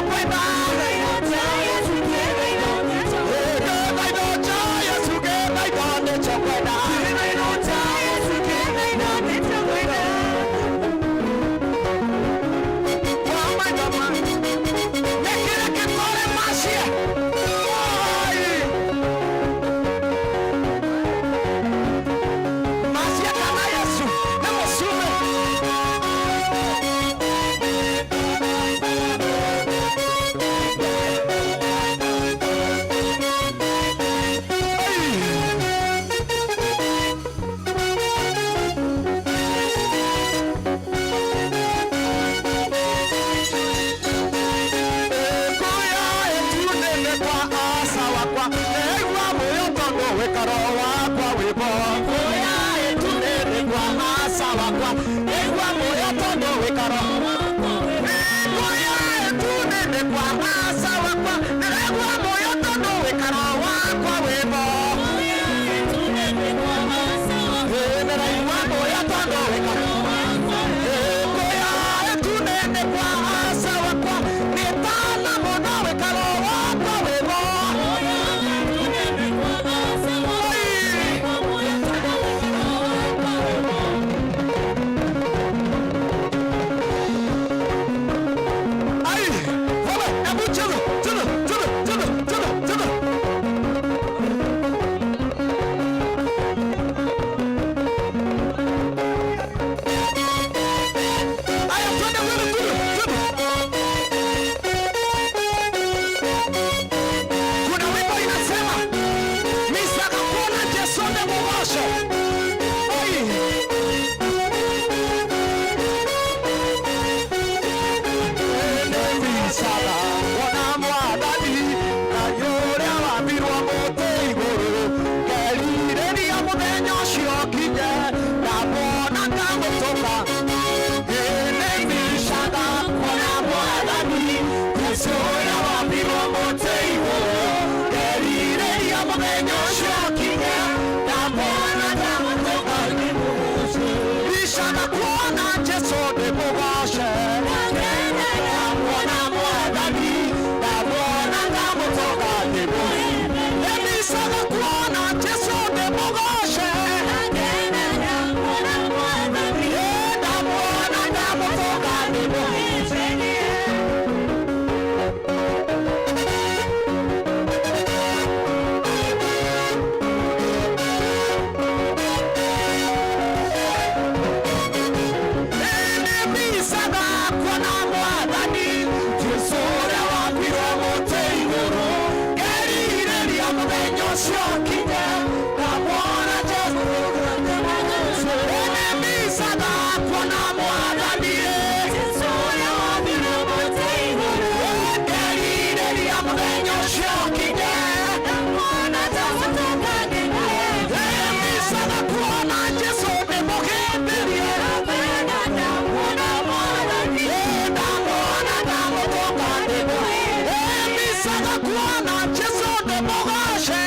kwenda. Kĩthaitho kĩa Yesu, kĩthaitho nĩkĩo kwenda. Nĩkĩrĩ kĩtore macie. Oi! Macie kana Yesu nĩ mũcume. Kuya etunene kwa asa wakwa negwa moyo tondo wikaro wakwa wibo. Kuya etunene kwa asa wakwa negwa moyo tondo wikaro. Kuya etunene kwa asa wakwa negwa moyo tondo wikaro wakwa wibo. Neraigua moyo tondo wikaro. Kuya etunene kwa asa wakwa nitana muno wikaro wakwa wibo. Ai, wewe, hebu cheza, cheza, cheza, cheza, cheza, cheza. Aya, twende, twende, twende, twende. Kuna wimbo inasema misakakuona Yesu ndemugosho. Ai. Nĩmbicaga kuona mwathani Ngai ũrĩa wambirwo mũtĩ igũrũ ngerirĩria mũthenya ũcio ũkinye ndamwona ngamũtũka. Nĩmbicaga kuona mwathani Jesũ ũrĩa wambirwo mũtĩ igũrũ ngerirĩria mũthenya ũcio ũkinye ndamwona ngamũtũka. Mbicaga kuona Jesũ ndĩmũgoce ndamwona mwathani ndamwona ngamũtũka ndĩmũgoce kuona Jesũ ndĩmũgoce ndamwona ngamũtũka ndĩmũgoce. Nĩmbicaga kuona mwathani Jesũ ũrĩa wambirwo mũtĩ igũrũ ngerirĩria mũthenya ũcio ũkinye ndamwona Jesũ. Nĩmbicaga kuona mwathani ngerirĩria mũthenya ũcio ũkinye nĩmbicaga kuona Jesũ ndĩmũhĩmbĩrie ndamwona ndamũtũka ndĩmũhĩmbĩrie kuona Jesũ ndĩmũgoce.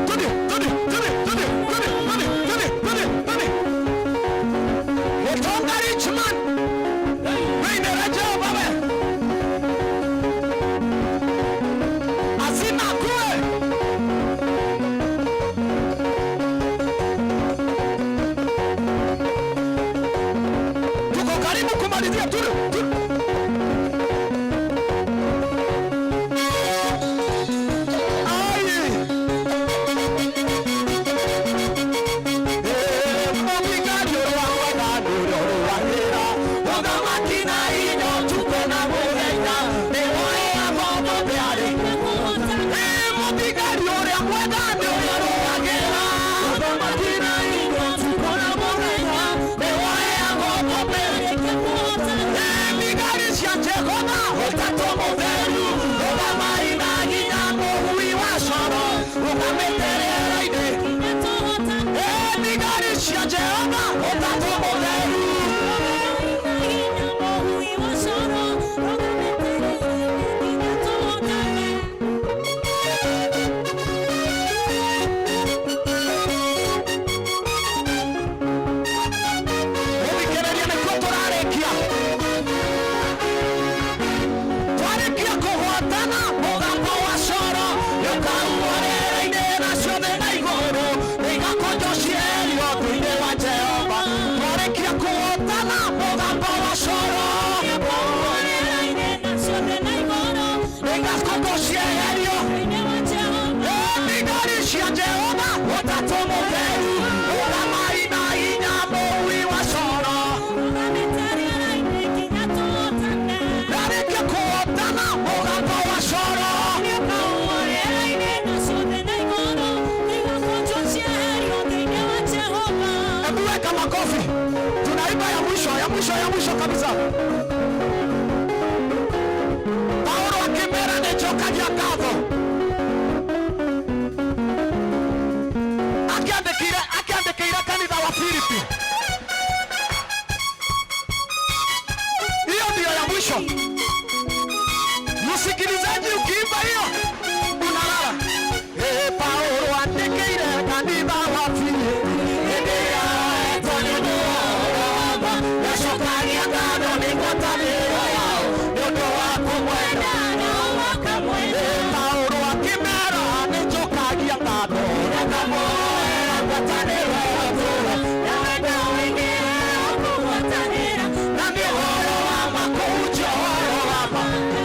Twende, twende, twende, twende, twende, twende, twende, twende, twende. Mutonga rich man. Wĩinĩre Jehova we. Asina kue. Tuko karibu kumalizia tule, tule. Ai. Mũthigari ũrĩa mwega nĩ ũrĩa ũrũagĩra ũthamaki na indo ũtukũ na mũthenya nĩwoeagwo mũthĩ arĩ. Mũthigari ũrĩa mwega nĩ ũrĩa ũrũagĩra ũthamaki na indo ũtukũ na mũthenya nĩwoeagwo mũthĩ. Weka makofi. Tunaimba ya mwisho, ya mwisho, ya mwisho kabisa. Paulo akimera nĩnjokagia ngatho. Akĩandĩkĩire kanitha wa Filipi. Hiyo ndiyo ya mwisho. Msikilizaji, ukiimba hiyo unalala. Eh, Paulo andĩkĩire kanitha wa Filipi. Hĩndĩ ĩrĩa nĩ ũndũ wa ngacokagia ngatho nĩ ngwatanĩro yao nĩ ũndũ wa kũmwenda. Eh, Paulo akĩmera nĩ njokagia ngatho na ngamoera ngwatanĩro ya ũtũũro na nĩ ũhoro wa ma kũhunjia ũhoro wa ma,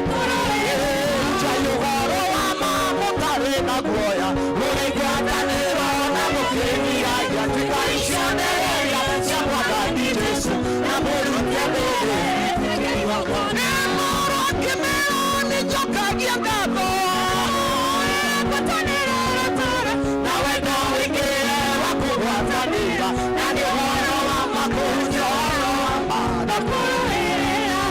kũhunjia ũhoro wa ma mũtarĩ na guoya, mũrĩ ngwatanĩro na mũkĩgiragia, tuĩkai cionereria cia Mwathani Jesũ na mũrute mĩĩrĩ. Nĩ Paulo akĩmera nĩ njokagia ngatho na wendo ũingĩ wa kũgwatanĩra na nĩ ũhoro wa ma kũhunjia ũhoro wa ma na kũrũĩrĩra.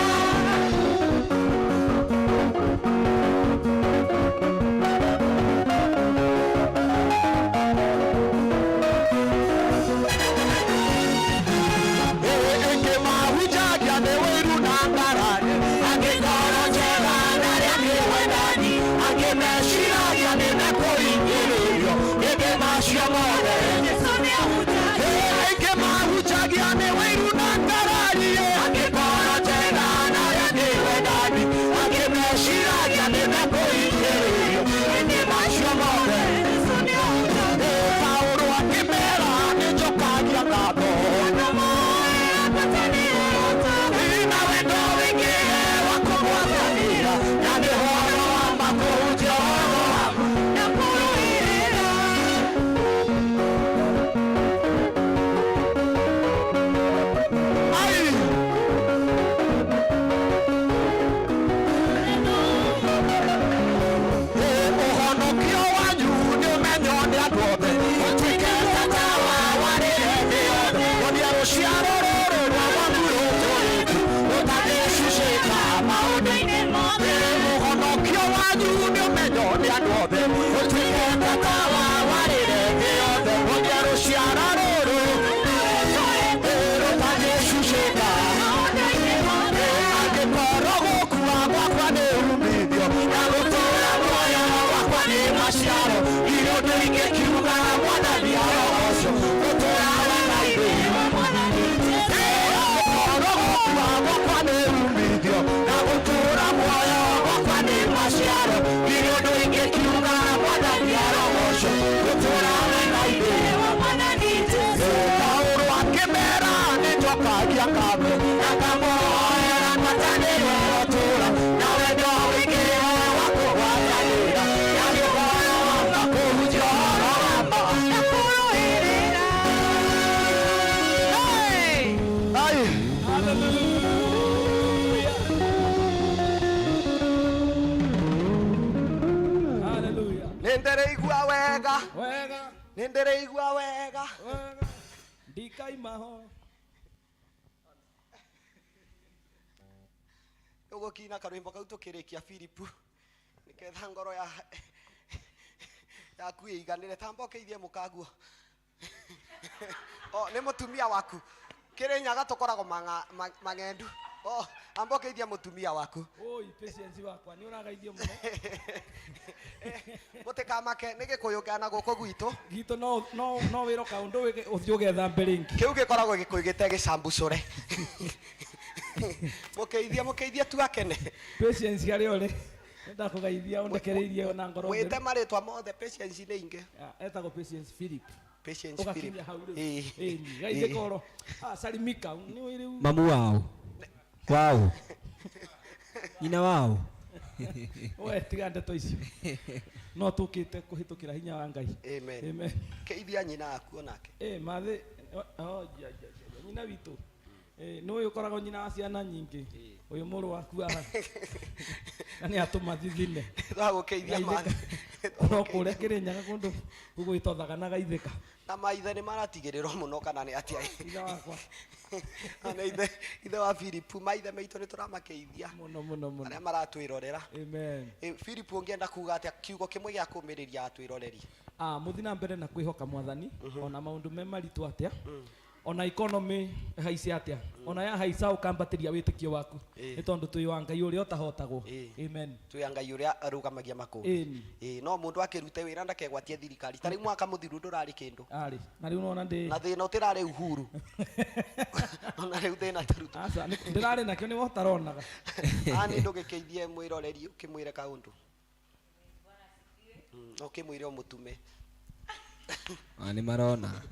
Ĩngĩ mahunjagia nĩ wĩiru na ngarari, angĩ ngoro njega na arĩa nĩ wendani, angĩ meciragia nĩ mekũringĩrĩrio, ĩndĩ macio mothe. Aingĩ mahunjagia nĩ wĩiru na ngarari, angĩ ngoro njega na arĩa nĩ wendani, angĩ meciragia nĩ mekũringĩrĩrio, ĩndĩ macio mothe. Paulo akĩmera nĩ njokagia ngatho na wendo wingĩ wa kũgwatanĩra na nĩ ũhoro wa ma kũhunjia ũhoro wa ma na kũrũĩrĩra. Ai! Ũhonokio wanyu nĩ ũmenywo nĩ andũ othe, ũtuĩke ta tawa warĩre thĩ yothe, wonia rũciaro rũrũ rwa waku rũtũrĩku rũtangĩcucĩka maũndũ-inĩ mothe. Ũhonokio wanyu nĩ ũmenywo nĩ andũ othe, ũtuĩke ta tawa warĩre thĩ yothe, wonia rũciaro rũrũ rũtangĩcucĩka. Angĩkorwo gũkua gwakwa nĩ umithio na gũtũũra muoyo wakwa nĩ maciaro, irĩ ũndũ ingĩkiuga Mwathani arogocwo, gũtũũra wega-inĩ. Angĩkorwo gũkua gwakwa nĩ umithio na gũtũũra muoyo wakwa nĩ maciaro, irĩ ũndũ ingĩkiuga Mwathani arogocwo, gũtũũra wega-inĩ. Paulo akĩmera nĩ njokagia ngatho na ngamoera ngwatanĩro ya ũtũũro na wendo wingĩ wa kũgwatanĩra na nĩ ũhoro wa ma kũhunjia ũhoro wa ma na kũrũĩrĩra. Ai! Hallelujah. Hallelujah. Nĩ ndĩrĩigua wega. Wega. Nĩ ndĩrĩigua wega. Wega. Ndikaima ho. Ũgũkina karwĩmbo kau tũkĩrĩkia Philip, nĩgetha ngoro ya yaku ĩiganĩre. Tamba ũkĩithie mũkaguo. O nĩ mũtumia waku Kĩrĩnyaga tũkoragwo mang'endu. O amba ũkĩithie mũtumia waku. Oi, Patience wakwa, nĩ ũragaithio mũno. Mũtikamake nĩ gĩkũyũ kana gũkũ gwitũ. Gitũ no wĩro kaũndũ ũthiĩ ũgethambe rĩngĩ. Kĩu gĩkoragwo gĩkũyũ gĩte gĩcambucũre. Mũkĩithie, mũkĩithie tu akene. Patience harĩa ũrĩ, nĩndakũgeithia ũndekereirie na ngoro Wĩte theru. marĩtwa mothe, Patience nĩ ingĩ. Ah, etagwo Patience Philip. Patience Philip. Ũgakinya hau rĩu. Ĩĩ. Ĩni geithĩka ũro. Ah, salimika nĩ ũĩ rĩu. Mamu wao wao nyina wao. We tiga ndeto icio, no tũkĩte kũhĩtũkĩra hinya wa Ngai. Amen. Amen. Kĩithia nyina aku onake. Eh, mathĩ oh, ja, ja, ja, nyina witũ. Eh, nĩ ũyũ ũkoragwo nyina wa ciana nyingĩ, ũyũ mũrũ waku aha na nĩ atũma thithine. Twagũkĩithia mathĩ. No kũrĩa Kĩrĩnyaga kũndũ gũgwĩtwo na Gaithĩka. Na maithe nĩ maratigĩrĩrwo mũno kana nĩ atĩa? Ithe wakwa. Na ithe wa Philip, maithe maitũ nĩ tũramakeithia. Mũno mũno mũno. Arĩa maratwĩrorera. Amen. Philip, ũngĩenda kuga atĩa kiugo kĩmwe gĩa kũmĩrĩria atwĩroreri? Mũthi na mbere na kwĩhoka Mwathani, ona maũndũ me maritũ atĩa, ona economy ĩhaice atĩa, ona yahaica ũkambatĩria wĩtĩkio waku, nĩ tondũ twĩ wa Ngai ũrĩa ũtahotagwo. Amen. Twĩ Ngai ũrĩa arũgamagia makũmbĩ. Ĩni. No mũndũ akĩrute wĩra ndakegwatie thirikari. Ta rĩu mwaka mũthiru ndũrarĩ kĩndũ. Arĩ na rĩu nona ndĩ Na thĩna ũtĩrarĩ Uhuru. Ona rĩu thĩna tũruta. Aca, ndĩrarĩ nakĩo nĩwe ũtaronaga. Ani ndũgĩkeithie mwĩroreri ũkĩmwĩre kaũndũ. No ũkĩmwĩre ũmũtume. Nĩ marona.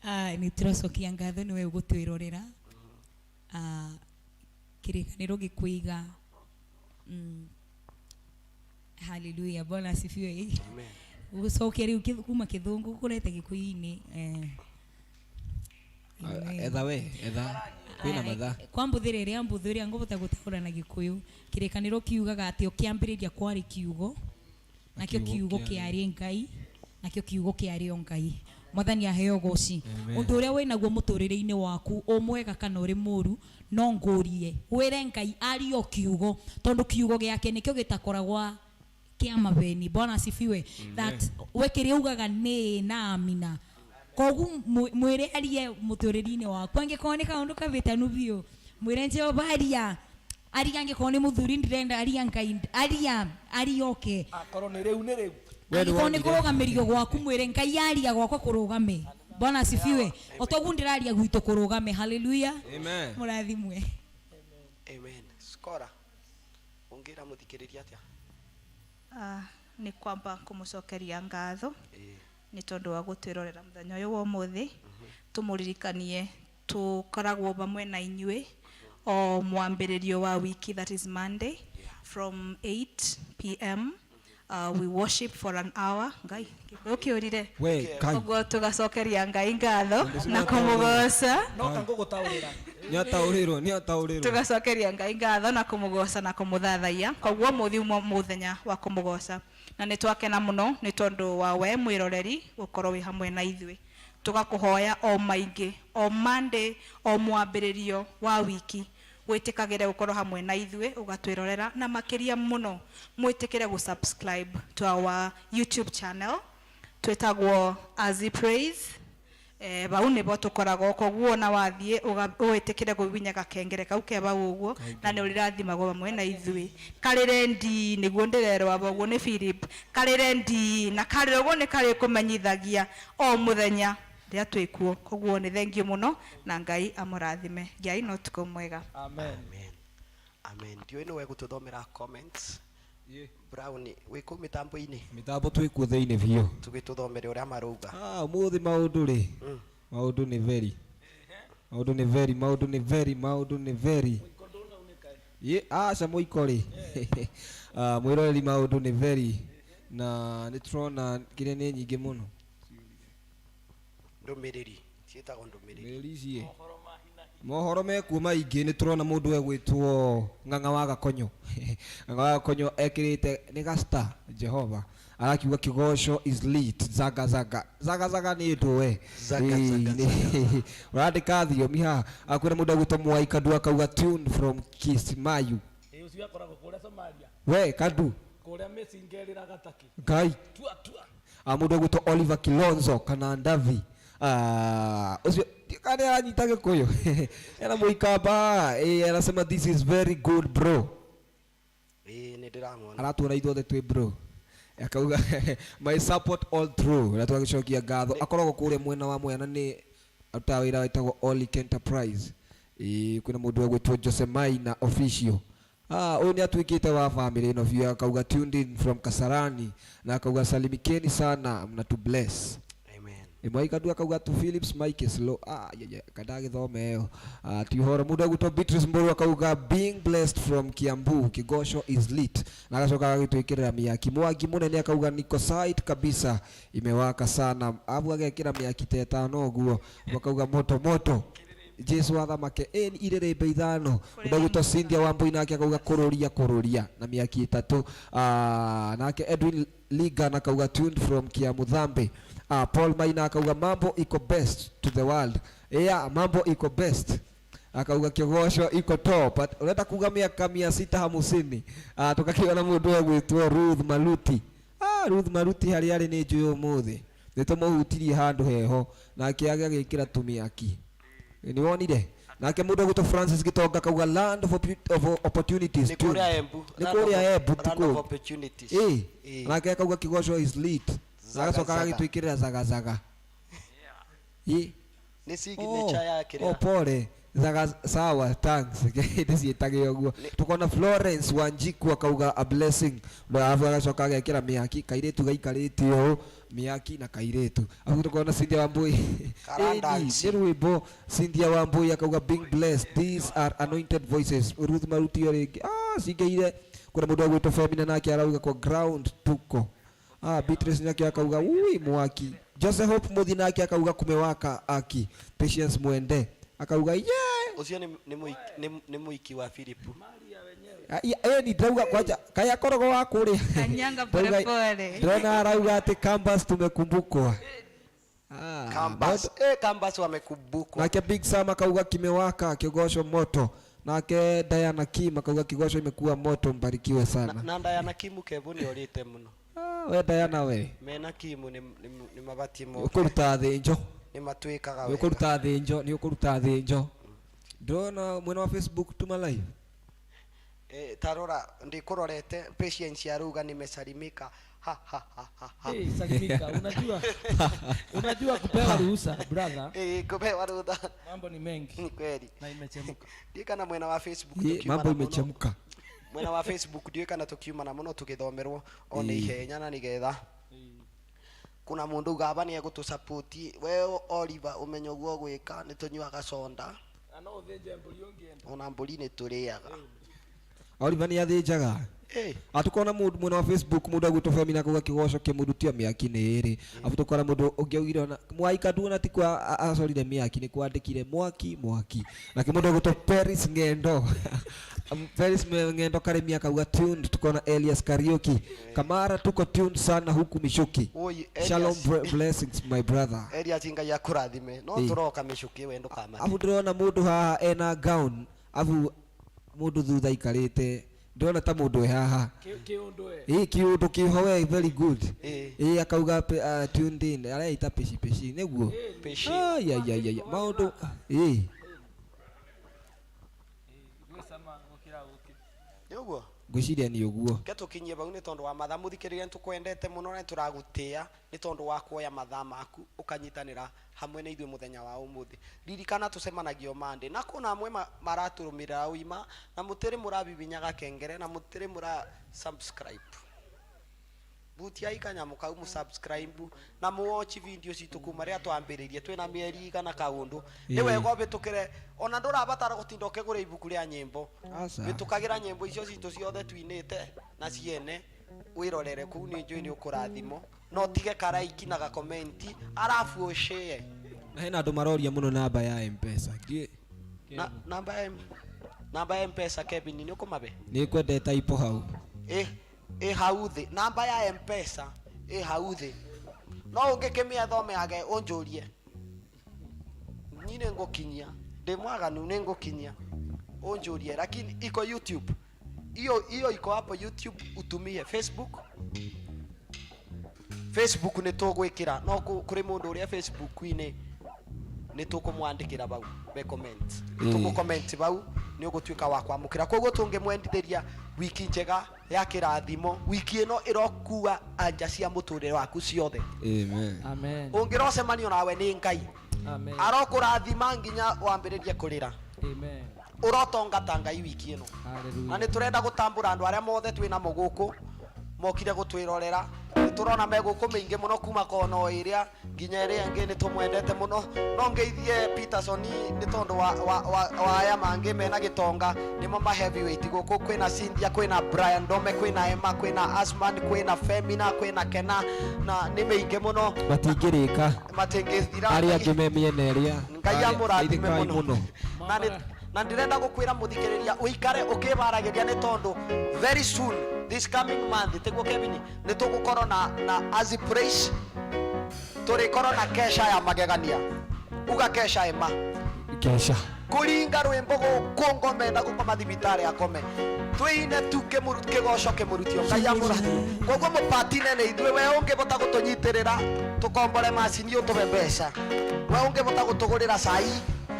Nĩ tũracokia ngatho nĩwe ũgũtwĩrorera. Kĩrĩkanĩro gĩkũiga. Hallelujah, Bwana asifiwe. Amen. Gũcokia rĩu kuma kĩthũngũ kũrete gĩkũyũ-inĩ. Amen. Etha we, etha. Kwĩna mathaa. Kwa mbũthĩra ĩrĩa mbũthũ ĩrĩa ngũbota gũtaũra na gĩkũyũ, kĩrĩkanĩro kiugaga atĩ o kĩambĩrĩria kwarĩ kiugo, nakĩo kiugo kĩarĩ Ngai, nakĩo kiugo kĩarĩ o Ngai. Mwathani aheo goci. Amen. Ũndũ ũrĩa wĩnaguo mũtũrĩre-inĩ waku, ũ mwega kana ũrĩ mũru, no ngũrie wĩre Ngai arie o kiugo, tondũ kiugo gĩake nĩkĩo gĩtakoragwa kĩa mabeni. Bwana asifiwe. That we kĩrĩa ugaga nĩ na amina. Koguo mwĩre arie mũtũrĩre-inĩ waku, angĩkorwo nĩ kaũndũ kabĩtanu biũ, mwĩre Jehova aria. Aria angĩkorwo nĩ mũthuri ndĩrenda, aria Ngai, aria, arioke. Akorwo nĩ rĩu nĩ rĩu. We nĩ Angĩkorwo nĩ wonire. kũrũgamĩrio gwaku, mwĩre Ngai aria gwakwa kũrũgame. Bwana asifiwe. O toguo ndĩraria gwitũ kũrũgame. Hallelujah. Amen. Mũrathimwe. Amen. Skora, ũngĩra mũthikĩrĩria atĩa? Nĩ kwamba kũmũcokeria ngatho nĩ tondũ wa gũtwĩrorera mũthenya ũyũ wa ũmũthĩ. Tũmũririkanie tũkoragwo vamwe na inyuĩ o mwambĩrĩrio wa wiki, that is Monday, from 8 p.m. We worship for an hour. Ngai, gĩkũyũ kĩũrire. We, Ngai. Ũguo tũgacokeria Ngai ngatho na kũmũgoca. No ka ngũgũtaũrĩra. Nĩ ataũrĩrwo, nĩ ataũrĩrwo. Tũgacokeria Ngai ngatho na kũmũgoca na kũmũthathaiya. Koguo ũmũthĩ uma mũthenya wa kũmũgoca. Na nĩ twakena mũno nĩ tondũ wa we mwĩroreri gũkorwo wĩ hamwe na ithuĩ. Tũgakũhoya o maingĩ, o Monday, o mwambĩrĩrio wa wiki, wĩtĩkagĩre gũkorwo hamwe na ithuĩ, ũgatwĩrorera, na makĩria mũno mwĩtĩkĩre gũ-subscribe to our YouTube channel twĩtagwo Azi Praise. Bau nĩbo tũkoragwo, koguo ona wathiĩ wĩtĩkĩre kũhihinya gakengere kau ke bau ũguo, na nĩ ũrĩrathimagwo hamwe na ithuĩ. Karĩre ndi nĩguo ndĩrerwo aba ũguo nĩ Philip, karĩre ndi na karĩre ũguo nĩ karĩkũmenyithagia o mũthenya rĩrĩa twĩkuo. Koguo nĩ thengiũ mũno na Ngai amũrathime. Ngai no ũtukũ mwega. Amen. Amen. Amen. Ndiũĩ nĩwe gũtũthomera comments. Brown, wĩ kũu mĩtambo-inĩ? Mĩtambo twĩ kuo thĩinĩ biũ. Tũgĩtũthomere ũrĩa marauga. Ũmũthĩ maũndũ rĩ, maũndũ nĩ very. Maũndũ nĩ very, maũndũ nĩ very, maũndũ nĩ very. Ye, aca mũiko rĩ. Mwĩroreri maũndũ nĩ very. Na nĩ tũrona kĩrĩa nĩ nyingĩ mũno. Ndũmĩrĩri, ciĩtagwo ndũmĩrĩri. Ndũmĩrĩri ici ĩ. Mohoro mekuo maingĩ, nĩ tũrona mũndũ egwĩtwo Ng'ang'a wa Gakonyo. Ng'ang'a wa Gakonyo ekĩrĩte nĩ Gasta Jehova. Arakiuga kĩgoco is lit, zaga zaga. Zaga zaga nĩ ndũ we. Zaga, zaga, Ĩĩ, ũrandĩka thiomi haha. Akwĩra mũndũ egwĩtwo Mwai Kandu akauga tune from Kisimayu. Ĩ, ũcio akoragwo kũrĩa Somalia. We, Kandu. Kũrĩa mĩcinga ĩrĩraga taki. Ngai. Tua, tua. Mũndũ egwĩtwo Oliver Kilonzo kana Ndavi. Ũcio kana aranyita gĩkũyũ. Ena mũikamba, anasema this is very good bro. Nĩ ndĩramuona. Aratuona ithuothe twĩ bro. Akauga my support all through. Na tũgagĩcokia ngatho. Akoragwo kũrĩa mwena wa Mwea na nĩ arutaga wĩra wĩtagwo Olic Enterprise. Kwĩna mũndũ egwĩtwo Jose Maina official. Ũyũ nĩ atuĩkĩte wa family ĩno biũ, akauga tuned in from Kasarani na akauga salimikeni sana mnatu bless. Amen. Mwai Kandu akauga tu Philips Mike slow. Ya, ya, kadagĩthome ĩyo. Ti ũhoro. Mũndũ egwĩtwo Beatrice Mburu akauga being blessed from Kiambu, Kigosho is lit. Na agacoka agagĩtwĩkĩrĩra mĩaki. Mwangi mũnene akauga niko site kabisa, imewaka sana. Abu agekĩra mĩaki ta ĩtano ũguo, akauga moto moto. Jesu athamake ĩ irĩrĩmbe ithano ndagwĩtwo Cynthia Wambui nake akauga kũrũria kũrũria na mĩaki ĩtatũ. Ah, nake Edwin Ligan akauga tuned from Kiamuthambe. Ah, Paul Maina akauga mambo iko best to the world. Yeah, mambo iko best akauga kigoco iko top. But urenda kuga miaka 650. Ah, tukakiona mundu egwitwo Ruth Maluti. Ah, Ruth Maluti harĩa arĩ nĩ njũĩ ũmũthĩ nĩ tũmũhutirie handũ heho nake agagĩkĩra tũmĩaki nĩ wonire nake mũndũ egwĩtwo Francis Gitonga akauga land of, opportunities Nĩ tuned. kũrĩa Embu. Nĩ kũrĩa Embu Land of ti opportunities. kũu Ĩĩ. nake akauga kigoco is lit. Zaga, Agacoka zaga. agagĩtwĩkĩrĩra zagazaga. Ĩ Nĩ signature ya oh, kĩrĩa. pole zaga sawa thanks ndĩciĩtage ũguo tukona Florence Wanjiku akauga a blessing arabu agacoka agekĩra mĩaki kairĩtu gaikarĩte ũũ mĩaki na kairĩtu arabu tukona Cynthia Wambui. Karandance. Ĩni, nĩ rwĩmbo Cynthia Wambui akauga being blessed these are anointed voices. Ruth Maruti o rĩngĩ ah cingĩire kuna mũndũ agwĩtwo Femina nake arauga kwa ground tuko. Ah, Beatrice nake akauga ui mwaki. Joseph Hope Muthi nake akauga kumewaka aki. Patience Mwende akauga yeah. Ũcio nĩ mũiki wa Philip. Ĩyo ni ndauga kwanja kaya akoragwo wa kũrĩa. Kanyanga pole pole. Ndĩrona arauga atĩ campus tumekumbukwa. Ah, Campus. Eh, campus wamekumbukwa. Nake Big Sam akauga kimewaka kigoco moto. Nake Diana Kim akauga kigoco imekuwa moto, mbarikiwe sana. Na Diana Kimu Kebu nĩ orĩte mũno. Ah, we Diana we. Mena Kimu nĩ mabatiĩ moke. Ũkũruta thĩnjo. Nĩ matuĩkaga Nĩ wega. ũkũruta thĩnjo, nĩ ũkũruta thĩnjo. Ndĩrona mwena wa Facebook tuma live. Eh, tarora ndikũrorete Patience arauga nimesalimika. Ha ha ha ha ha. Hey, salimika. Unajua, unajua kupewa ruhusa brother, Eh, kupewa rutha. mambo ni mengi Ni kweli. na imechemka. Ndiũĩ kana mwena wa Facebook Ĩ, tũkiuma mambo na mũno. imechemka. Mwena wa Facebook ndiũĩ kana tũkiuma na mũno tũgĩthomerwo o nĩ Ĩ. ihenya na nĩgetha kuna mũndũ uga aba nĩegũtũsapoti we Oliver ũmenye ũguo ũgwĩka nĩ tũnyuaga soda Na no ũthĩnje mbũri ũngĩenda. ona mbũri nĩ tũrĩaga. Oliver nĩ athĩnjaga. Eh, Atukona mũndũ mwena wa Facebook mũndũ agwĩtwo Femina akauga kigoco kĩmũrutia mĩaki nĩ ĩrĩ. Afu tukona mũndũ ũngĩ augire ona mwaika nduona ti kwa acorire mĩaki nĩ kwandĩkire mwaki mwaki. Nake mũndũ agwĩtwo Paris Ng'endo. Paris Ng'endo Karemi akauga tuned. Tukona Elias Kariuki. Kamara tuko tuned sana huku Michuki. Oi, Shalom Elias. blessings my brother. Elias Ngai akũrathime no Ĩ. tũroka mĩcũkĩ we ndũkamake. Afu ndĩrona mũndũ haha ena gown afu mũndũ thutha aikarĩte ndĩrona ta mũndũ wĩ haha Kĩũndũ we. ĩ kĩũndũ kĩho we very good Ĩ. ĩ akauga tuned in areita pici pici nĩguo Pici. Ai, ai, ai, ai, maũndũ ĩ Gwĩcama gũkĩra ũkĩ. Nĩ ũguo ngwĩciria nĩ ũguo ke tũkinyie bau nĩ tondũ wa mathaa mũthikĩrĩria nĩ tũkwendete mũno na nĩ tũragũtĩa nĩ tondũ wa kuoya mathaa maku ũkanyitanĩra hamwe na ithuĩ mũthenya wa ũmũthĩ ririkana tũcemanagio Monday na kũna amwe maratũrũmĩrĩra ũima na mũtĩrĩ mũrabibinya gakengere na mũtĩrĩ mũra subscribe butiai kanyamũ kau mũ subscribe na mũ watch video citũ kuma rĩrĩa twambĩrĩirie twĩna mĩeri igana kaũndũ nĩ Ĩĩ. wega ũbĩtũkĩre ona ndũrabatara gũtinda ũkĩgũra ibuku rĩa nyĩmbo Aca. bĩtũkagĩra nyĩmbo icio citũ ciothe twinĩte na ciene wĩrorere kũu nĩ njũĩ nĩ ũkũrathimwo no tige karaiki na gakomenti arabu ũshare na hena andũ maroria mũno namba ya mpesa Ndiũĩ- na namba ya namba ya mpesa Kevin nĩ ũkũmabe nĩ kwendete ipo hau ĩ ĩ hau thĩ namba ya mpesa ĩ hau thĩ no ũngĩkĩmĩetha ũmĩage ũnjũrie niĩ nĩ ngũkinyia ndĩ mwaganu nĩ ngũkinyia ũnjũrie lakini iko youtube hiyo hiyo iko hapo youtube utumie facebook facebook nĩ tũgwĩkĩra no kũrĩ mũndũ ũrĩa facebook-inĩ nĩ tũkũmwandĩkĩra bau be comment nĩ tũkũ comment bau nĩ ũgũtuĩka wa kwamũkĩra koguo tũngĩmwendithĩria wiki njega ya kĩrathimo wiki ĩno ĩrokua anja cia mũtũrĩre waku ciothe amen Amen. ũngĩrocemanio nawe nĩ ngai Amen. arokũrathima nginya wambĩrĩrie kũrĩra Amen. ũrotonga ta ngai wiki ĩno na Hallelujah. nĩ tũrenda gũtambũra andũ arĩa mothe twĩ namo gũkũ mokire gũtwĩrorera nĩ Turona me guku miingi muno kuma kono iria nginya iria ingi ni tumwendete muno. No ngeithie Peterson ni tondu wa wa wa, wa aya mangi mena gitonga nimo ma heavyweight guku. Kwina Cynthia, kwina Brian Dome, kwina Emma, kwina Asman, kwina Femina, kwina Kena na ni miingi muno. Matingĩrĩka. Matingithira. Arĩa angĩ me mĩena ĩrĩa. Ngai amũrathime Geithĩkai. Muno na na ndirenda gukwira muthikiriria uikare ukibaragiria ni tondu very soon, this coming month, tiguo Kevin, ni tugukorwo na Azi Praise, turikorwo na kesha ya magegania. Uga kesha, ema. Kesha. Kuringa rwimbo guku ngome na gukoma thibitari akome twine tu kigoco kimurutio. Ngai amũrathime. Koguo mũpatine nĩ ithuĩ. We ũngĩbota gũtũnyitĩrĩra tũkombore macini ũtũhe mbeca, we ũngĩbota gũtũgũrĩra cai,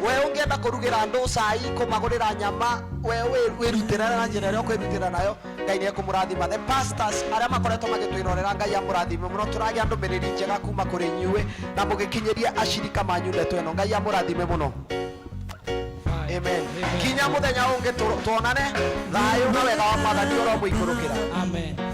we ũngĩenda kũrugĩra andũ cai, kũmagũrĩra nyama, we wĩrutĩre na njĩra ĩrĩa ũkwĩrutĩra nayo, Ngai nĩ ekũmũrathima. The pastors arĩa makoretwo magĩtwĩrorera, Ngai amũrathime mũno. Tũragĩa ndũmĩrĩri njega kuma kũrĩ inyuĩ na mũgĩkinyĩria acirika manyu ndeto ĩno. Ngai amũrathime mũno. Amen. Kinya muthenya ungi tuonane, thayo na wega wa Mwathani ũromũikũrũkĩra. Amen.